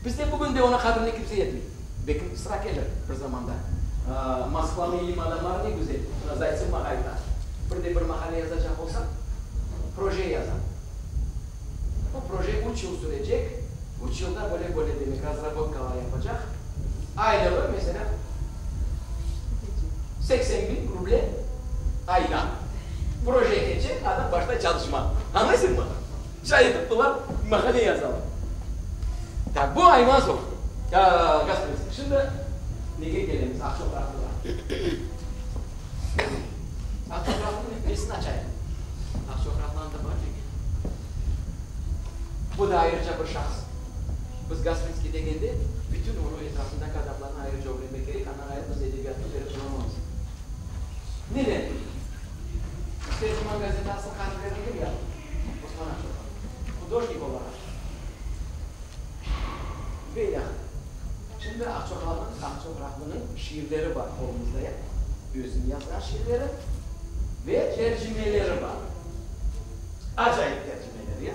Bizde bugün de onıñ qadrine kimse yetmey. Belki sıra kelir bir zamanda. Moskvanıñ ilim adamları ne güzel, mına Zaytsev maña ayta, bir de bir maqale yazacaq olsam, proje yazam. O proje üç yıl sürecek, üç yılda böyle-böyle demek razrabotkalar yapacaq. Aylığı, meselâ, 80 biñ ruble ayda. Proje keçe, adam başlay çalışmağa. Añlaysıñmı? Şay etip bular maqale yazalar. Tak, bu Ayvazov, Gasprinskiy. Şimdi nege kelemiz? Aqçoqraqlığa. Aqçoqraqlınıñ nesini açayıq? Aqçoqraqlı anda bar degil. Bu da ayrıca bir şahs. Biz Gasprinskiy degende, bütün onıñ etrafındaki adamlarnı ayrıca ögrenmek kerek, andan ğayrı biz edebiyatnı berip olamamız. Neden? Terciman gazetasınıñ harflerini kim yaptı? Osman Aqçoqraqlı. Hudojnik olaraq. Ve ilâhre. Şimdi Aqçoqraqlınıñ, Aqçoqraqlınıñ şiirleri bar qolumızda, ya, özüniñ yazğan şiirleri ve tercimeleri bar. Acayip tercimeler, ya.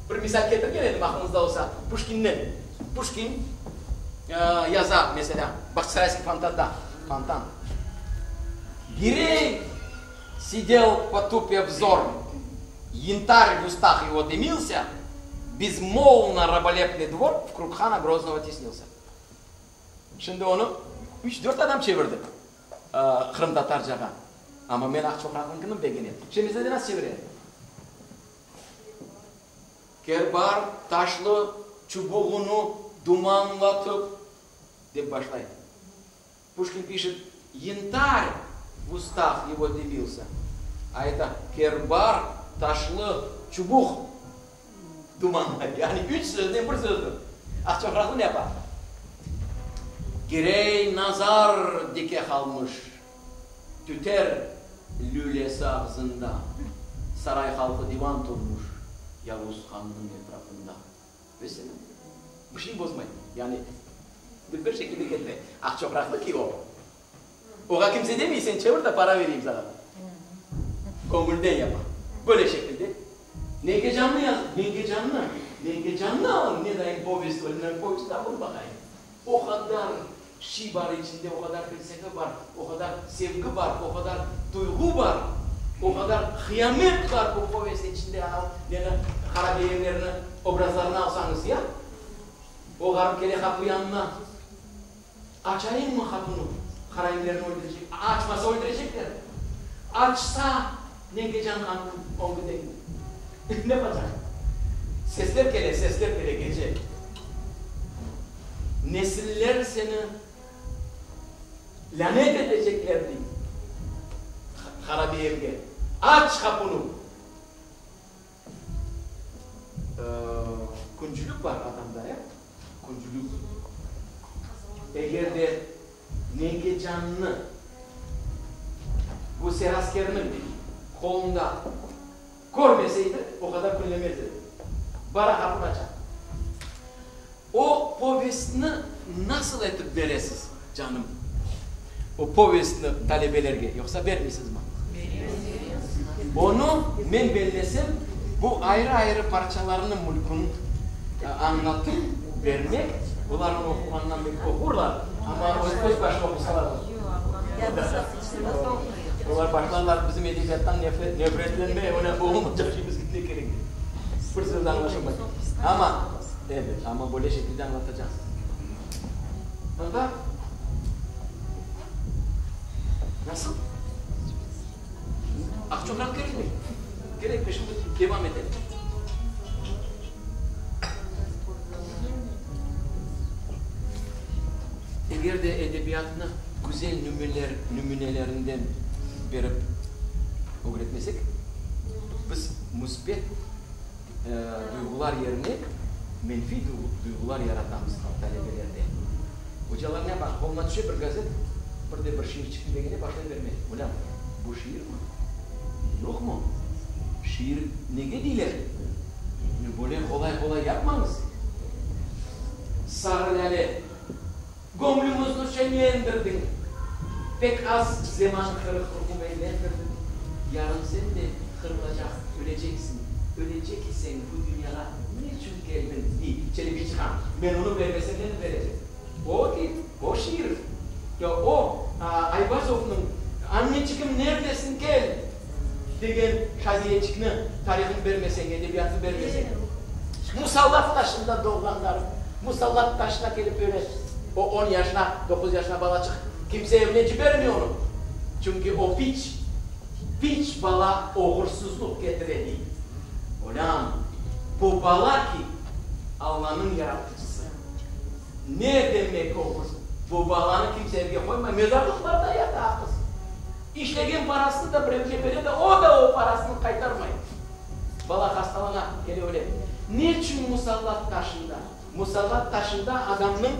Bir misal ketirgen edim, aqlıñızda olsa, Puşkinnen. Puşkin yaza, meselâ, Bağçasarayskiy fontanda, fontan. Girey sidel potupya vzor, Yantar v ustah ego dımilsâ, Bezmolvno rabolepnıy dvor Vkrug hana Groznogo tesnilsâ. Şimdi onı üç-dört adam çevirdi qırımtatarcağa. Amma men Aqçoqraqlıñkını begenem. Şemizade nasıl çevire? Kerbar taşlı çubuğını dumanlatıp, dep başlay. Puşkin pişet, Yantar v ustah ego dımilsâ. A eto kerbar taşlı çubuq dumanlay. Yani üç sözden bir sözdür. Aqçoqraqlı ne yapa? Girey nazar dike qalmış, tüter lülesi ağzında, Saray halqı divan turmuş Yavuz hannıñ etrafında. Vesselâm. Bir şey bozmay. Yani dülber şekilde ketire. Aqçoqraqlı ki o. Oğa kimse demey, sen çevir de para bereyim saña. Göñülden yapa. Böyle şekilde. Nengecannı yaz, Nengecannı, Nengecannı alıñ, ne dayın povest, ölümler povesti alın baqayım. O qadar şiy bar içinde, o qadar felsefe bar, o qadar sevgi bar, o qadar duyğu bar, o qadar hıyamet bar bu povest içinde, anav neni, Qarabeyevlerni obrazlarını alsañız ya, o ğarip kele qapu yanına, açayımmı qapunı, karaimlerni öldürecek, açmasa öldürecekler, açsa Nengecan hanım ögünde ne yapacaq? Sesler kele, sesler kele gece. Nesiller seni lânet etecekler, dey Harabeyevge. Aç qapunı! Küncülük bar adamda, ya? Küncülük. Eger de Nengecannı bu seraskerniñ qolunda körmeseydi, o qadar künlemez edi. Bara qapını aça. O povestni nasıl etip beresiz, canım? O povestni talebelerge, yoqsa bermeysizmi? Onı, men bellesem, bu ayrı-ayrı parçalarını mülkün añlatıp bermek, olar onı oquğandan belki oqurlar. Amma öz başına oqusalar. Olar başlarlar bizim edebiyattan nefretlenmeye, oña bu olmaycaq şey bizge ne kerek dep. Bir söz añlaşılmay. Amma, ebet, amma böyle şekilde añlatacaqsıñ. Anda nasıl? Aqçoqraq kerekmey. Kerekmey, şimdi devam etelim. Eger de edebiyatnı güzel nümünelerinden berip ögretmesek, biz müsbet duyğular yerine menfiy duyğular yaratamız talebelerde. Ocalar ne yapa? Qoluna tüşe bir gazet, bir de bir şiir çıqtı degende başlay bermege. Olân, bu şiirmi? Yoqmı? Şiir nege deyler? Böyle qolay-qolay yapmañız. Sarı lâle, göñlümizni şeñlendirdiñ, Pek az zeman qırıq ruhum eğlendirdiñ. Yarın sen de qırılacaq, öleceksiñ, Ölecek iseñ, bu dünyağa neçün keldiñ? dey Çelebicihan. Men onı bermesem, neni berecek? O ki, o şiir, o Ayvazovnıñ Anneçigim, neredesiñ, kel! Degen şadiyeçikni tarihını bermeseñ, edebiyatını bermeseñ. Musallat taşında doğğanlar, musallat taşına kelip öle. O on yaşına, doquz yaşına balaçıq, kimse evine cibermey onı. Çünki o piç, piç bala oğursızlıq ketire, dey. Olân, bu bala ki, Allanıñ yaratıcısı. Ne demek oğursız? Bu balanı kimse evge qoymay, mezarlıqlarda yata aqız. İşlegen parasını da birevge bere de, o da o parasını qaytarmay. Bala hastalana, kele öle. Neçün musallat taşında? Musallat taşında adamnıñ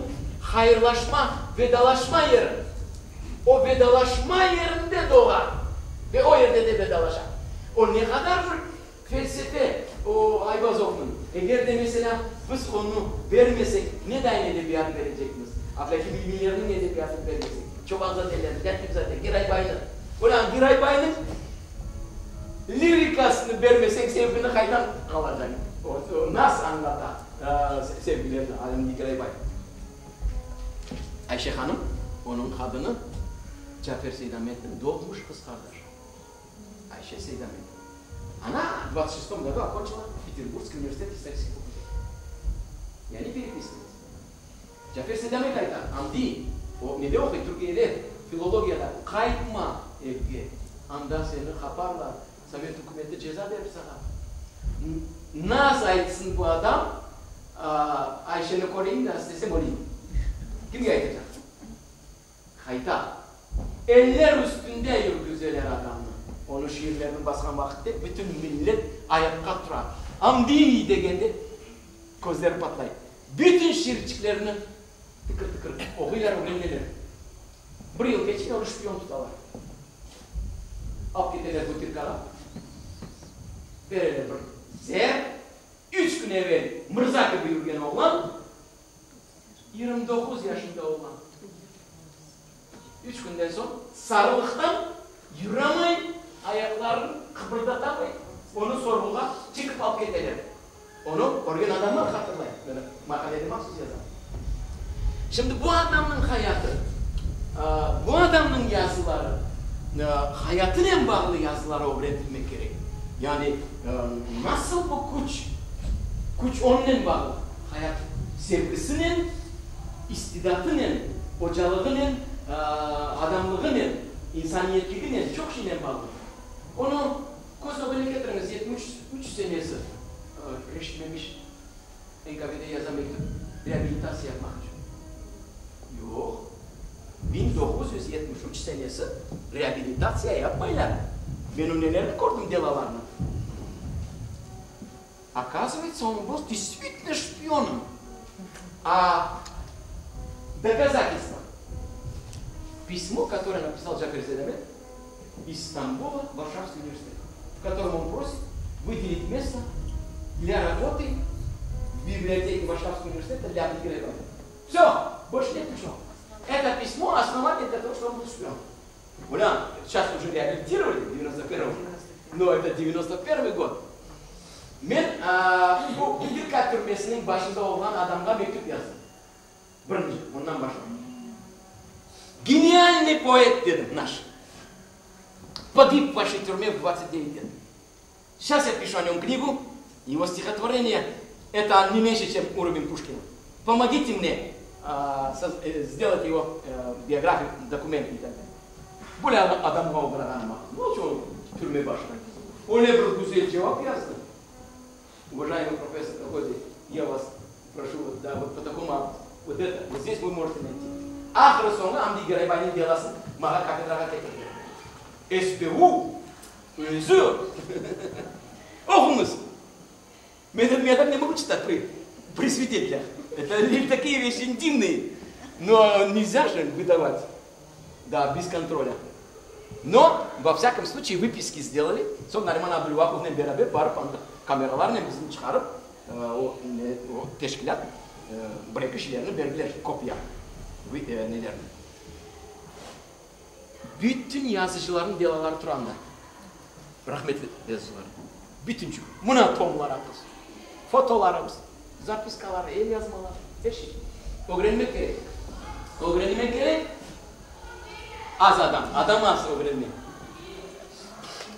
hayırlaşma, vedalaşma yeri. O vedalaşma yerinde doğa ve o yerde de vedalaşa. O ne qadar bir Felsefe, o Ayvazovnıñ. Eger de, meselâ, biz onı bermesek, ne dayın edebiyat berecekmiz? Ablâkim İlmilerniñ edebiyatını bermesek, Çobanzadelerni, Lâtifzade, Giraybaynı. Olân, Giraybaynıñ lirikasını bermeseñ, sevgini qaydan alacaq? O nasıl añlata sevgilerini Alim Giraybay? Ayşe hanım, onıñ qadını, Cafer Seydametniñ doğmuş qız qardaşı. Ayşe Seydamet. Ona v dvadtsat şestom godu okonçila Peterburgskiy universitet istoriskiy fakültet. Yani perepisivayıtsya. Cafer Seydamet ayta, Amdi, o nede oquy, Türkiyede, filologiyada, qaytma evge, anda seni qaparlar, sovet ükümeti ceza berir saña. Naz aytsın bu adam, Ayşeni köreyim de, istesem öleyim. Kimge aytacaq? Qayta. Eller üstünde yürgüzeler adamnı. Onıñ şiirlerini basqan vaqıtte bütün millet ayaqqa tura. Amdi! degende közleri patlay. Bütün şiirçiklerini tıkır-tıkır oquylar, ögreneler. Bir yıl keçmey onı şpion tutalar. Alıp keteler Butırkağa. Bereler bir zeer. Üç kün evel mırza kibi yürgen oğlan 29 yaşında olğan. Üç künden soñ sarılıqtan yuramay, ayaqlarını qıbırdatamay, onı sorğuğa çekip alıp keteler. Onı körgen adamlar hatırlay. Böyle maqalede mahsus yazam. Şimdi bu adamnıñ hayatı, bu adamnıñ yazıları, hayatınen bağlı yazıları ögretilmek kerek. Yani nasıl bu küç, küç onnen bağlı, hayat sevgisinen, istidatınen, ocalığınen, adamlığınen, insaniyetliginen, çoq şeynen bağlı. Onı köz ögüne ketiriñiz, 73 senesi, Reşit Memiş NKVD yaza mektüp, reabilitatsiya yapmaq içün. Yoq, 1973 senesi reabilitatsiya yapmaylar. Men o nelerni kördim delalarnı. Okazıvayetsa, on был deystvitelno şpionom. A dokazatelstvo, pismo, kotoroye napisal Cafer Seydamet iz Stambula v Varşavskiy universitet, v kotorom on prosit vıdelit mesto dlâ raboty v biblioteke Varşavskogo universiteta dlâ Abdulgiraybayev. Vsö, bolşe net niçego. Eto pismo osnovaniye dlâ togo, çto on byl şpion. Olân, seyças uje reabilitirovali v devyanosto pervom, no eto devyanosto pervıy god. Men bu Butırka türmesiniñ başında olğan adamğa mektüp yazdım. Birinci, ondan başlap. Genialnıy poet, dedim, naş. Pogib v vaşey türme v 29 let. Seyças ya pişu o nöm knigu, ego stihotvoreniye, eto ne menşe, çem uroven Puşkina. Pomogite mne sdelat ego biografiyu, dokument i tak dalее. Böyle adamğa oğrağanım aqıl. Ne içün o türme başına? Öyle bir güzel cevap yazdı. Уважаемый профессор Колхози, я вас прошу, вот, да, вот по такому адресу, вот это, вот здесь вы можете найти. Ahır soñu Amdi Geraybaynıñ delasını maña kafedrağa ketirdi. SPU özü oquñız. Men dedim, ya tak ne mogu çıtat pri, pri svititelâh. Это такие вещи интимные, но нельзя же выдавать, да, без контроля. Но, во всяком случае, выписки сделали. Soñ Nariman Abdulvapovnen beraber barıp anda kameralarnen bizni çıqarıp, o, o teşkilât bir-eki şeylerni berdiler, kopiya nelerni. Bütün yazıcılarnıñ delaları tura anda. Rahmetli yazıcılarnıñ. Bütünçük. Mına tomlar aqız. Fotolarımız, zapiskalar, elyazmalar, er şey. Ögrenmek kerek. Ögrenmek kerek. Az adam, adam az ögrenmek.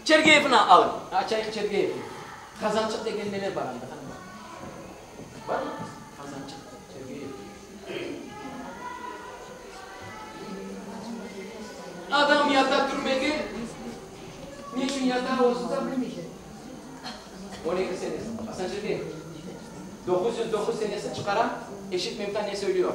Çergeyevni alıñ. Açayıq Çergeyevni. Qazançıq degen neler bar anda? Qani baq. Barmı? Qazançıq, Çergeyev. Adam yata türmege. Neçün yata, özü de bilmey. 12 senesi. Asan Çergeyev. 909 senesi çıqara, Eşit mevta ne söylüyor.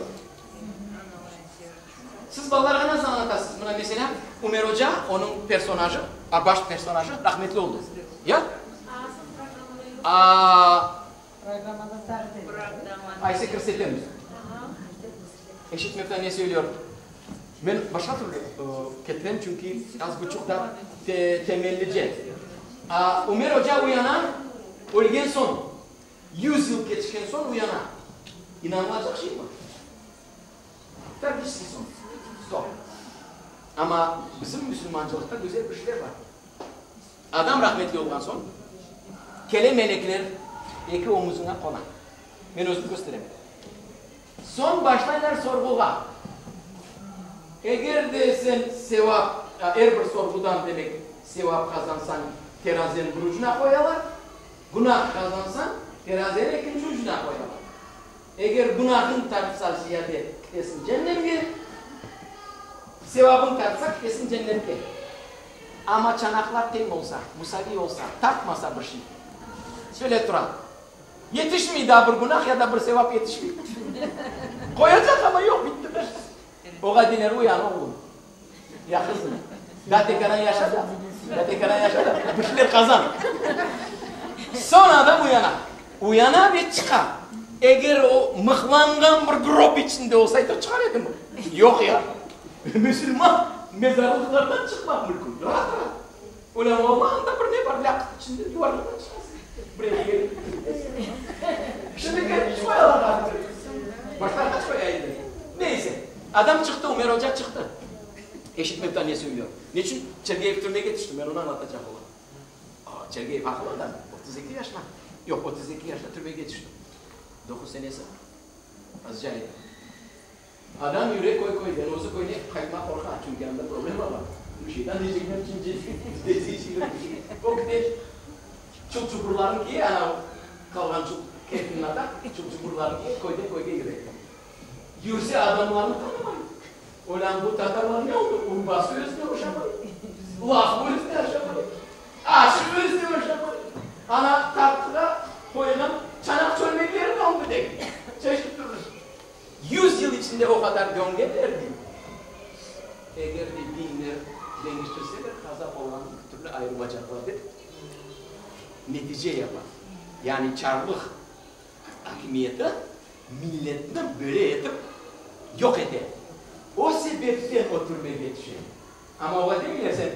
Siz balalarğa nasıl añlatasız? Mına, meselâ, Ümer oca, onıñ personajı, baş personajı rahmetli oldı. Ya? A, Ayse kirsetemiz. Eşit mevta ne söylüyor. Men başqa türlü ketirem, çünki az buçuq da temellice. A, Ümer oca uyana, ölgen soñ, Yuz yıl keçken soñ uyana. İnanılacaq şeymi? Tragический soñ. Stop. Amma bizim müsülmancılıqta güzel bir şeyler bar. Adam rahmetli olğan soñ, kele melekler, eki omuzına qona. Men özüm kösterem. Soñ başlaylar sorğuğa. Eger de sen sevap, er bir sorğudan, demek, sevap qazansañ, terazeniñ bir ucuna qoyalar. Günah qazansañ, terazeniñ ekinci ucuna qoyalar. Eger günahıñ tartsa ziyade, kitesiñ cennemge, sevabıñ tartsa, kitesiñ cennetke. Amma çanaqlar teñ olsa, musaviy olsa, tartmasa bir şey, şöyle tura, yetişmey daa bir günah ya da bir sevap yetişmey. Qoyacaq, amma yoq, bitti de. Oğa deyler, uyan, oğlum. Ya qızım, daa tekâran yaşa da, daa tekâran yaşa da, bir şeyler qazan. Soñ adam uyana. Uyana ve çıqa. Eger o mıhlanğan bir grob içinde olsaydı, çıqar edimi? Yoq ya. Müsülman mezarlıqlardan çıqmaq mümkün. Raat-raat. Öyle olma, anda bir ne bar, lâqıt içinde yuvarlıqtan çıqasıñ. Bir eki yerde. Şimdi kerpiç qoyalar artıq. Başta taş qoya ediler. Neyse. Adam çıqtı, Ümer oca çıqtı. Eşitmekten ne söylüyor. Neçün Çergeyev türmege tüşti, men onı añlatacaq olam. Çergeyev aqıllı adam, 32 yaşına, yoq, 32 yaşında türmege tüşti. Doquz senesi azca edi. Adam yüre köy-köyden, özü köyüne qaytmağa qorqa, çünki anda problema bar. Şeytan deycekler, cin deycekler. O kite çul-çuburlarını kiye, ana qalğan çul kefnini ata, çul-çuburlarını kiye, köyden köyge yüre. Yürse adamlarnı tanımay. Olân bu tatarlar ne oldı? Urbası özüne oşamay, lafı özüne oşamay, aşı özüne oşamay. Ana tartığa qoyğan çanaq çölmekleri ne oldı dek çeşit türlü. Yuz yıl içinde o qadar döngenler dey. Eger de dinler deñiştirseler, qazap olğan bir türlü ayırılacaqlar dep netice yapa. Yani çarlıq akimiyeti Milletni böyle etip yoq ete. O sebepten o türmege tüşe. Amma oğa demeyler sen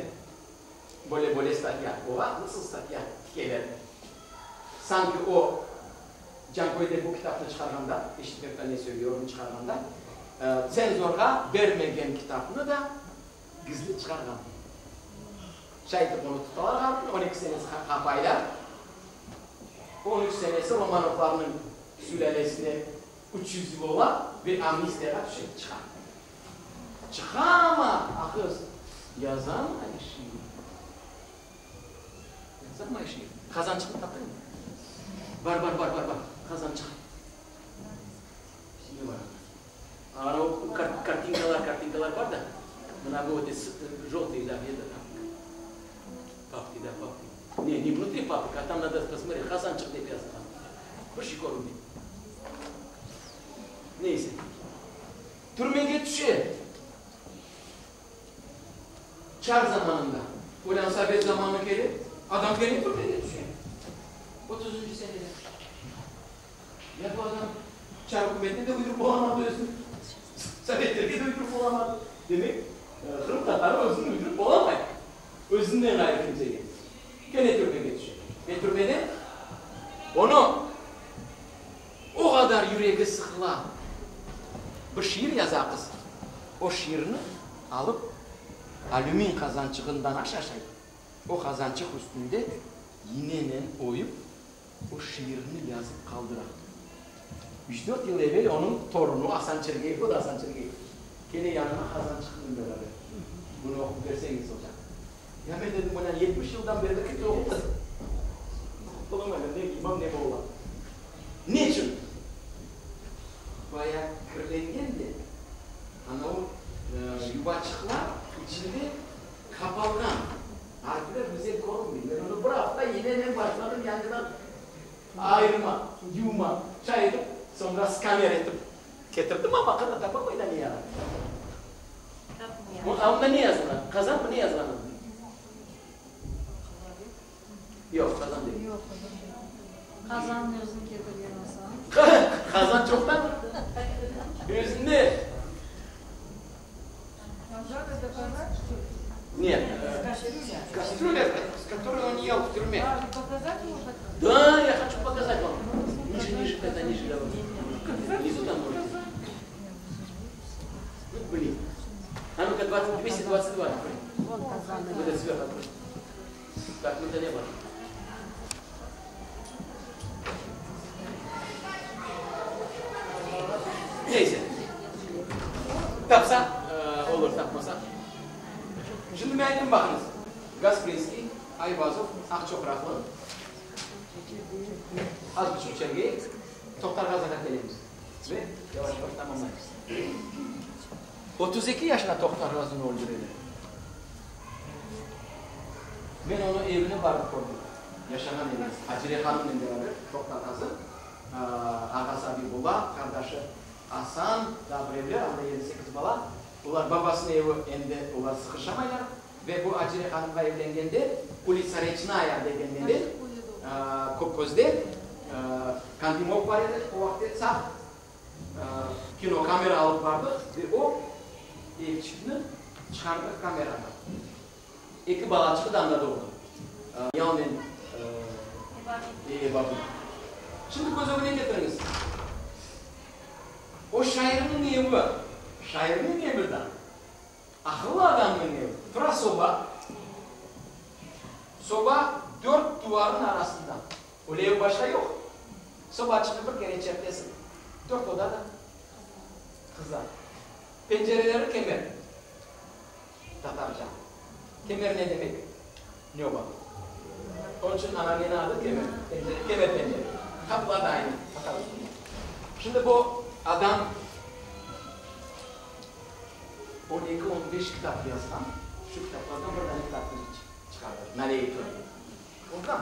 böyle-böyle statya, oğa nasıl statya tikeler. Sanki o Canköyde bu kitapnı çıqarğanda, Eşitmekten ne söylüyornı çıqarğanda, tsenzorğa bermegen kitapnı da gizli çıqarğan. Şaytip onı tutalar ğarpnı, on eki senesi qapaylar. On üç senesi Romanovlarnıñ sülâlesine 300 yıl ola ve amnistiyağa tüşe, çıqa. Çıqa amma, aqız, yazamay şiir. Yazamay şiir. Qazançıqnı taptıñmı? Bar, bar, bar, bar, bar, qazançıq. Ne bar anda? Ana o kartinkalar, kartinkalar bar da. Mına bu öte joltıy, da, где-то там. Papki, da, papki. Ne, ne vnutri papka, a tam nado posmotret, Qazançıq dep yazılğan. Bir şey körünmey. Neyse. Türmege tüşe. Çar zamanında. Olân sovet zamanı kele, adam kene türmege tüşe. Otuzıncı senede. Ya bu adam çar ükümetine de uydurıp olamadı özüni, sovetlerge de uydurıp olamadı. Demek, qırımtatarı özüni uydurıp olamay. Özünden ğayrı kimsege. Kene türmege tüşe. Ve türmede onı o qadar yüregi sıqıla. Bir şiir yaza qız. O şiirni alıp alümin qazançığından aş aşay. O qazançıq üstünde yinenen oyıp o şiirni yazıp qaldıra. Üç-dört yıl evel onıñ torunu Asan Çergeyev, o da Asan Çergeyev, kele yanıma qazançıqnen beraber. Bunı oqup berseñiz, oca. Ya men dedim, mına 70 yıldan berli kimse oqumadı. Oqup olamaylar, ne imam, ne molla. Neçün? Baya kirlengen de, anavı yuvaçıqlar içinde qapalğan. Arfler güzel körünmey. Men onı bir afta yinenen başladım yañıdan ayırma, yuvma, şay etip, soñra skaner etip ketirdim, amma qana tapamay da ne yarar. A onda ne yazılğan? Qazanmı, ne yazılğan onda? Yoq, qazan degil. Yoq, qazan degil. Qazannı özüñ ketirgen olsañ. Qazan çoqtan özünde. Qazan eto qazan, çto li? Net, kastrülya, s kotoray on yel v türme. A, pokazat emu hotel? Da, ya hoçu pokazat vam. Niже, niже, тогда niже davay. Vnizu tam možete. Nu, blin. A nu-ka, dvadtsat, 222 открой. Вот это sverhu открой. Tak, mında ne bar? Neyse. Tapsa, olur, tapmasa. Şimdi men ayttım, baqıñız. Gasprinskiy, Ayvazov, Aqçoqraqlı, az buçuq Çergey, Toqtarğazığa kelemiz ve yavaş-yavaş tamamlaymız. 32 yaşında Toqtarğazını öldüreler. Men onıñ evine barıp kördim. Yaşağan evine. Acire hanımnen beraber Toqtarğazı, ağası Abibulla, qardaşı Asan, daa birevler, anda yedi-sekiz bala. Olar babasınıñ evi endi olar sıqışamaylar. Ve bu Acire hanımğa evlengende, ulitsa Reçnaya degen nede, Kökközde, Kandimov bar edi o vaqıtte, sağ, kinokamera alıp bardıq ve o evçikni çıqardıq kamerağa. Eki balaçığı da anda doğdı. Yalnen Ebabil. Şimdi köz ögüne ketiriñiz. O şairniñ evi, şairniñ evi da, aqıllı adamnıñ evi. Tura soba. Soba dört duvarnıñ arasında. Öyle ev başqa yoq. Sobaçıqnı bir kere çertesiñ, dört oda da qıza. Pencereleri kemer. Tatarca. Kemer ne demek? Nöba. Onıñ içün anameniñ adı Kemer. Pencere, kemer pencere. Qapılar da aynı, tatar usulında. Şimdi bu adam on eki, on beş kitap yazğan. Şu kitaplardan bir dane kitapnı çıqardı. Naleyka dep. Oldı.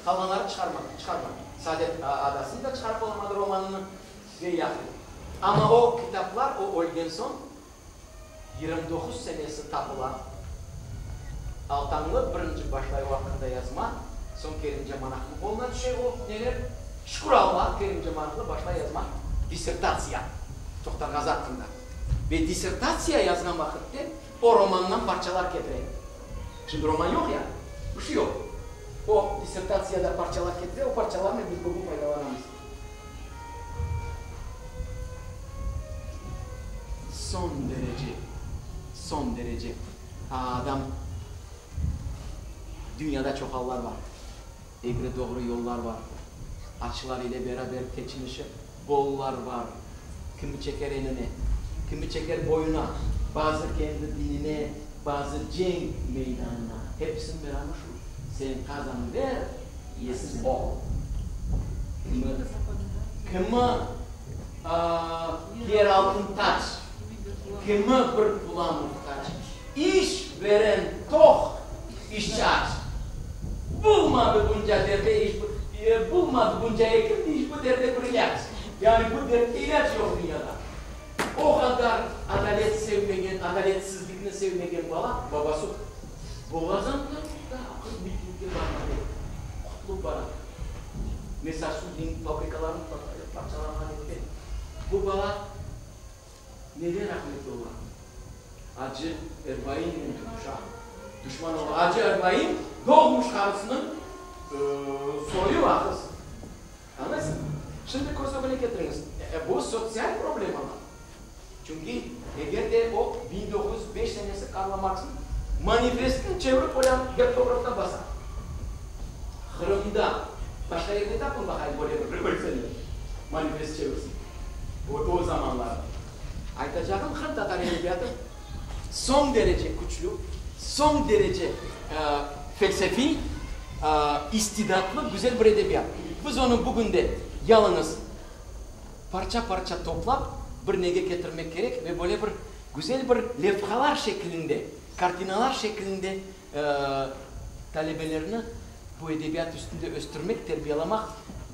Qalğanları çıqarmadı, çıqarmadı. Saadet adasını da çıqarıp olamadı romanını ve ilâhre. Amma o kitaplar o ölgen soñ 29 senesi tapıla. Altañlı birinci başlay o aqqında yazma, soñ Kerimce Manaqnıñ qoluna tüşe o neler. Şükür Alla, Kerimce Manaqlı başlay yazma dissertatsiya Toqtarğazı aqqında. Ve dissertatsiya yazğan vaqıtte o romandan parçalar ketire. Şimdi roman yoq ya, bir şey yoq. O dissertatsiyada parçalar ketire, o parçalarnen biz bugün faydalanamız. Soñ derece, soñ derece adam, dünyada çoq allar bar, egri-doğru yollar bar, açlar ile beraber keçinişip bollar bar, kimi çeker enine, kimi çeker boyuna. Bazı kendi dinine, bazı cenk meydanına. Hepisiniñ meramı şu, sen qazan ver, yesiz ol. Kimi, kimi kiyer altın tac, kimi bir pula muhtac. İş veren toq, işçi aç. Bulmadı bunca derde iş, bulmadı bunca ekim işbu derde bir ilâc. Yani bu dertke ilâc yoq dünyada. O qadar adalet sevmegen, adaletsizlikni sevmegen bala, babası boğazından tuta, qız mitingge barmalı edi. Qutlup bara. Mesela suvniñ fabrikalarını parçalanğan ette. Bu bala neden rahmetli ola? Acı Erbainnen tutuşa, duşman ola. Acı Erbain doğmuş qarısınıñ soyu aqız. Añlaysıñmı? Şimdi köz ögüne ketiriñiz, bu sotsial problemalar. Çünki eger de o 1905 senesi Karla Marksnıñ manifestini çevirip o geptografta basa. Qırımda, başqa yerde tapın baqayım böyle bir revolütsioner manifest çevirsin. O, o zamanları. Aytacağım, qırımtatar edebiyatı soñ derece küçlü, soñ derece felsefiy, istidatlı, güzel bir edebiyat. Biz onı bugün de yalıñız parça-parça toplap, bir nege ketirmek kerek ve böyle bir güzel bir levhalar şeklinde, kartinalar şeklinde talebelerni bu edebiyat üstünde östürmek, terbiyelamaq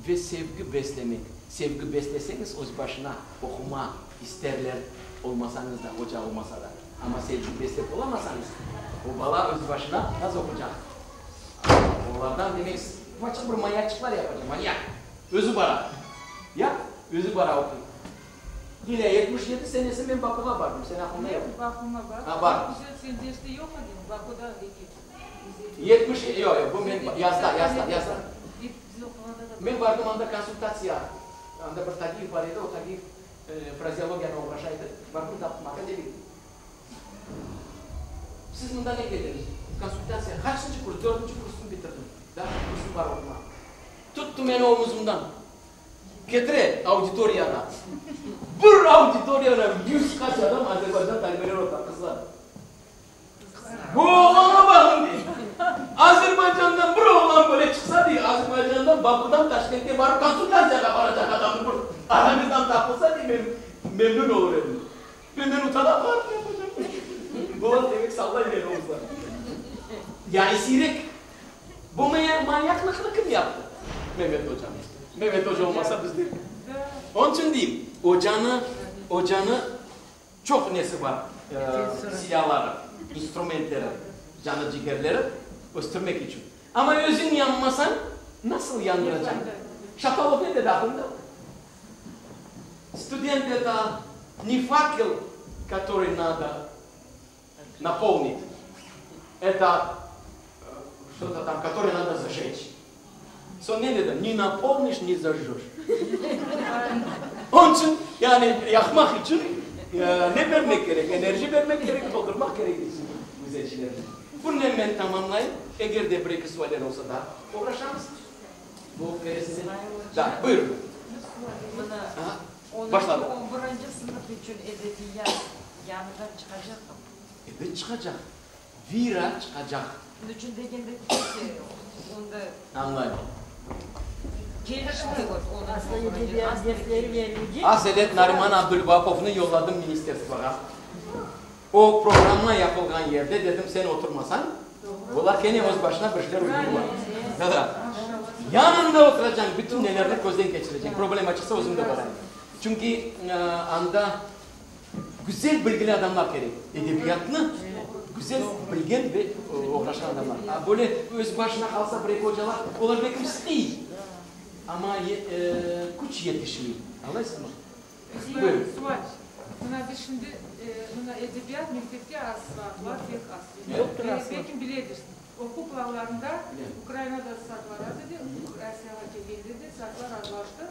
ve sevgi beslemek. Sevgi besleseñiz, öz başına oquma isterler, olmasañız da, oca olmasa da. Amma sevgi beslep olamasañız, o bala öz başına naz oqucaq. Olardan, demek, siz ufaçıq bir manyaçıqlar yapacaq, manyak. Özü bara. Ya, özü bara oquy. Lilâ, 77 senesi men Bakuğa bardım, sen aqlıñda yoq. Men Bakuğa bardım. Ha, bar. Güzel, sen derste yoq ediñ, Bakuda eki. 70, yoq, yoq, bu men yazda, yazda, yazda. Men bardım anda konsultatsiya, anda bir Tagiyev bar edi, o Tagiyev frazeologiyanen oğraşa edi. Bardım, taptım, akademik. Siz mında ne keldiñiz? Konsultatsiya. Qaçıncı kurs? Dörtünci kursnı bitirdim. Daa bir kursım bar oqumağa. Tuttı meni omuzımdan. Ketire auditoriyağa. Bir auditoriyada yüz qaç adam Azerbaycan talebeleri otura, qızlar. Bu oğlanğa baqıñ, dey. Azerbaycandan bir oğlan böyle çıqsa, dey, Azerbaycandan Bakudan Taşkentke barıp konsultatsiyağa baracaq adamnı bir aramızdan tapılsa, dey, men memnün olur edim. Menden utana, bar, ne yapacaq? Bular demek sallay meni omuzlarına. Yani siyrek. Bu manyaklıqnı kim yaptı? Memet oca. Memet oca olmasa bizde. Onıñ içün deyim, ocanı, ocanı çoq nesi bar, silâları, instrumentleri, canı cigerleri östürmek içün. Amma özüñ yanmasañ, nasıl yandıracañ? Şatalov ne dedi aqlıñda? Student eto ne fakel, kotorıy nado napolnit, eto çto-to tam, kotorıy nado zjeç. Soñ ne dedim? Ne napolniş, ne zajjöş. Onıñ içün, yani yaqmaq içün ne bermek kerek? Enerji bermek kerek, toldurmaq kerek güzelçilerni. Bunnen men tamamlayım. Eger de bir-eki sualler olsa daa oğraşamız. Bu keresinde. Da, buyurıñ. Mına, Başladı. on birinci sınıf içün edebiyat yañıdan çıqacaqmı? Ebet çıqacaq. Vira çıqacaq. Niçün degende, peki, onda. Añlayım. Kelişmey onıñ. Aslı edebiyat dersleri verilecek. Aselet Nariman Abdulvapovnı yolladım ministerstvoğa. O programma yapılğan yerde dedim, sen oturmasañ, bular kene öz başına bir şeyler uydurırlar. Da, da. Yanında oturacañ, bütün nelerni közden keçireceñ. Problema çıqsa özüm de barayım. Çünki anda güzel bilgili adamlar kerek. Edebiyatnı güzel bilgen ve oğraşqan adamlar. A böyle öz başına qalsa bir-eki ocalar, olar belki istey, amma küç yetişmey. Añlaysızmı? Buyurın. Sual. Mına biz şimdi, mına edebiyat mektepte az saatlar, pek az. Belki biledirsiñ. Oquv planlarında Ukrainada saatlar az edi, Rossiyağa kelgende de saatlar azlaştı.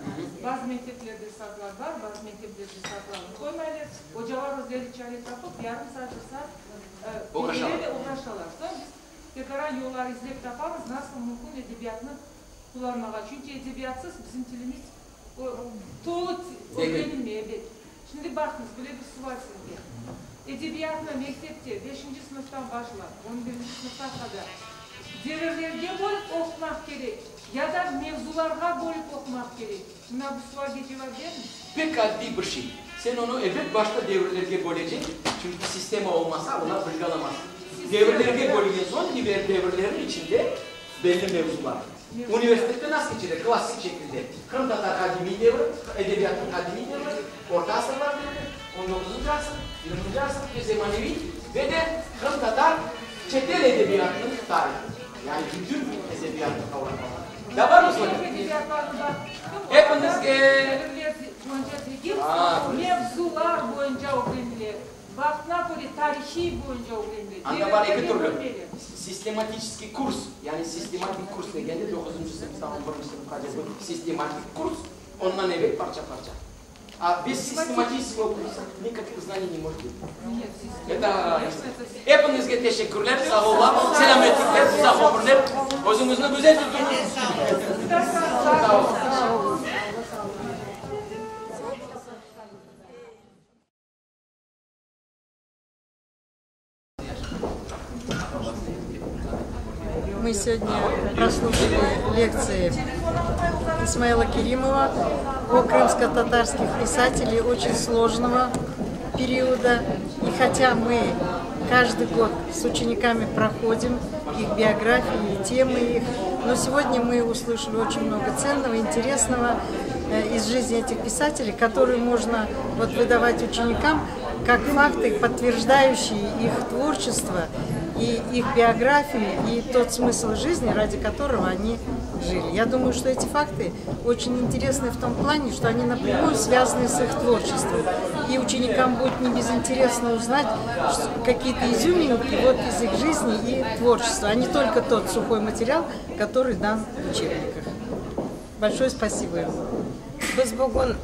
Bazı mekteplerde saatlar bar, bazı mekteplerde saatlarnı qoymaylar. Ocalar özleri çare tapıp, yarım saat, bir saat berele oğraşalar. Soñ biz tekrar yollar izlep tapamız, nasıl mümkün edebiyatnı qullanmağa. Çünki edebiyatsız bizim tilimiz O, tolu ögrenilmey, ebet. Şimdi baqıñız, böyle bir sual sizge. Edebiyatnı mektepte beşinci sınıftan başlap on birinci sınıfqa qadar devirlerge bölip oqutmaq kerek ya da mevzularğa bölip oqumaq kerek? Mına bu sualge cevap beriñiz. Pek addiy bir şey. Sen onı ebet başta devirlerge bölecek, çünki sistema olmasa, olar bilgi alamaz. Devirlerge bölgen soñ, diger devirlerniñ içinde belli mevzular. Universitette nasıl keçire? Klassik şekilde. Qırımtatar qadimiy devri, edebiyatnıñ qadimiy devri, orta asırlar devri, on doquzıncı asır, yigirminci asır ve zemaneviy ve de qırımtatar çetel edebiyatınıñ tarihı. Yani bütün edebiyatnı qavrap alğan. Da barmı soñra? Epiñizge. Mevzular boyunca ögrenile, vaqtına köre tarihiy boyunca ögrenile. Anda bar eki türlü, sistematiçeskiy kurs, yani sistematik kurs degende doquzıncı sınıftan on birinci sınıfqace bu sistematik kurs, ondan evel parça-parça. A bez sistematiçeskogo kursa nikakih znaniy ne может bıt. Это Epiñizge teşekkürler, sağ ollar, selâmetlikler, uzaq ömürler, özüñizni güzel tutuñız. Sağ olun. Мы сегодня прослушали лекции Исмаила Керимова о крымско-татарских писателей очень сложного периода. И хотя мы каждый год с учениками проходим их биографии, темы их, но сегодня мы услышали очень много ценного, интересного э, из жизни этих писателей, которые можно вот выдавать ученикам как факты, подтверждающие их творчество и их биографию, и тот смысл жизни, ради которого они жили. Я думаю, что эти факты очень интересны в том плане, что они напрямую связаны с их творчеством. И ученикам будет не безинтересно узнать какие-то изюминки вот из их жизни и творчества, а не только тот сухой материал, который дан в учебниках. Большое спасибо им. Biz bugün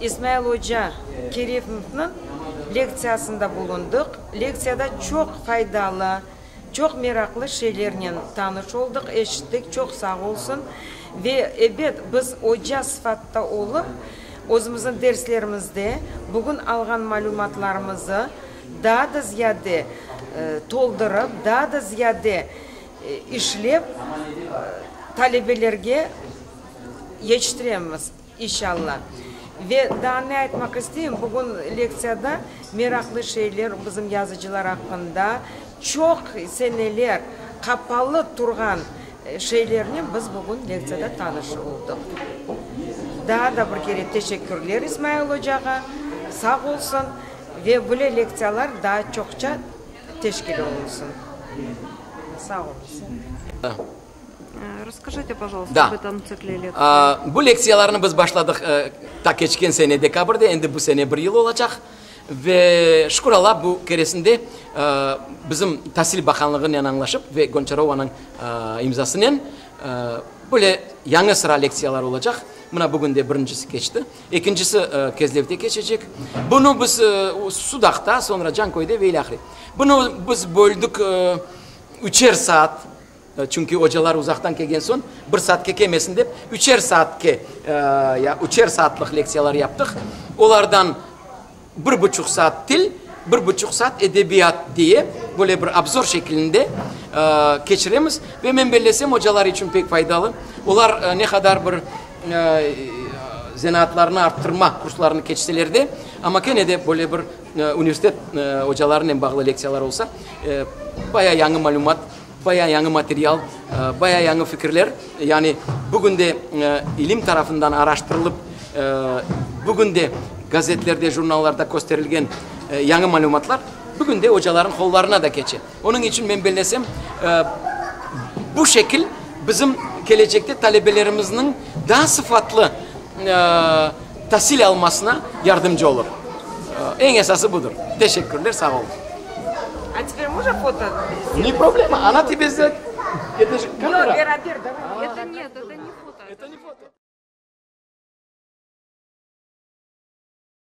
İsmail oca Kerimovnıñ lektsiyasında bulundıq. Lektsiyada çoq faydalı, çoq meraqlı şeylernen tanış oldıq, eşittik, çoq sağ olsun. Ve, ebet, biz oca sıfatta olıp, özümizniñ derslerimizde bugün alğan malümatlarımızı daa da ziyade toldurıp, daa da ziyade işlep, talebelerge yetiştiremiz, inşalla. Ve daa ne aytmaq isteyim, bugün lektsiyada meraqlı şeyler bizim yazıcılar aqqında, çoq seneler qapalı turğan şeylernen biz bugün lektsiyada tanış oldıq. Daa da bir kere teşekkürler İsmail ocağa, sağ olsun ve böyle lektsiyalar daa çoqça teşkil olunsın. Sağ oluñız. Rasskajite, pojaloysta, Da. ob etom tsikle lektsiy. Bu lektsiyalarnı biz başladıq ta keçken sene dekabrde, endi bu sene bir yıl olacaq. Ve şükür Alla, bu keresinde bizim Tasil Bakanlığınen añlaşıp ve Gonçarovanıñ imzasınen böyle yañı sıra lektsiyalar olacaq. Mına bugün de birincisi keçti. Ekincisi Kezlevde keçecek. Bunı biz Sudaqta, soñra Canköyde ve ilâhre. Bunı biz böldük üçer saat. Çünki ocalar uzaqtan kelgen soñ, bir saatke kelmesin dep, üçer saatke, ya üçer saatlıq lektsiyalar yaptıq. Olardan bir buçuq saat til, bir buçuq saat edebiyat diye, böyle bir obzor şeklinde keçiremiz. Ve men bellesem, ocalar içün pek faydalı. Olar ne qadar bir zenaatlarını arttırma kurslarını keçseler de, amma kene de böyle bir universitet ocalarınen bağlı lektsiyalar olsa, bayağı yañı malümat Bayağı yañı material, bayağı yañı fikirler. Yani bugün de ilim tarafından araştırılıp, bugün de gazetlerde, jurnallarda kösterilgen yañı malümatlar bugün de ocaların qollarına da keçe. Onıñ içün men bellesem, bu şekil bizim kelecekte talebelerimizniñ daa sıfatlı tasil almasına yardımcı olur. Eñ esası budır. Teşekkürler, sağ olun. A teper можно foto Ne problema, ana tebe сделать. Это же камера. Beraber, davay. Это нет.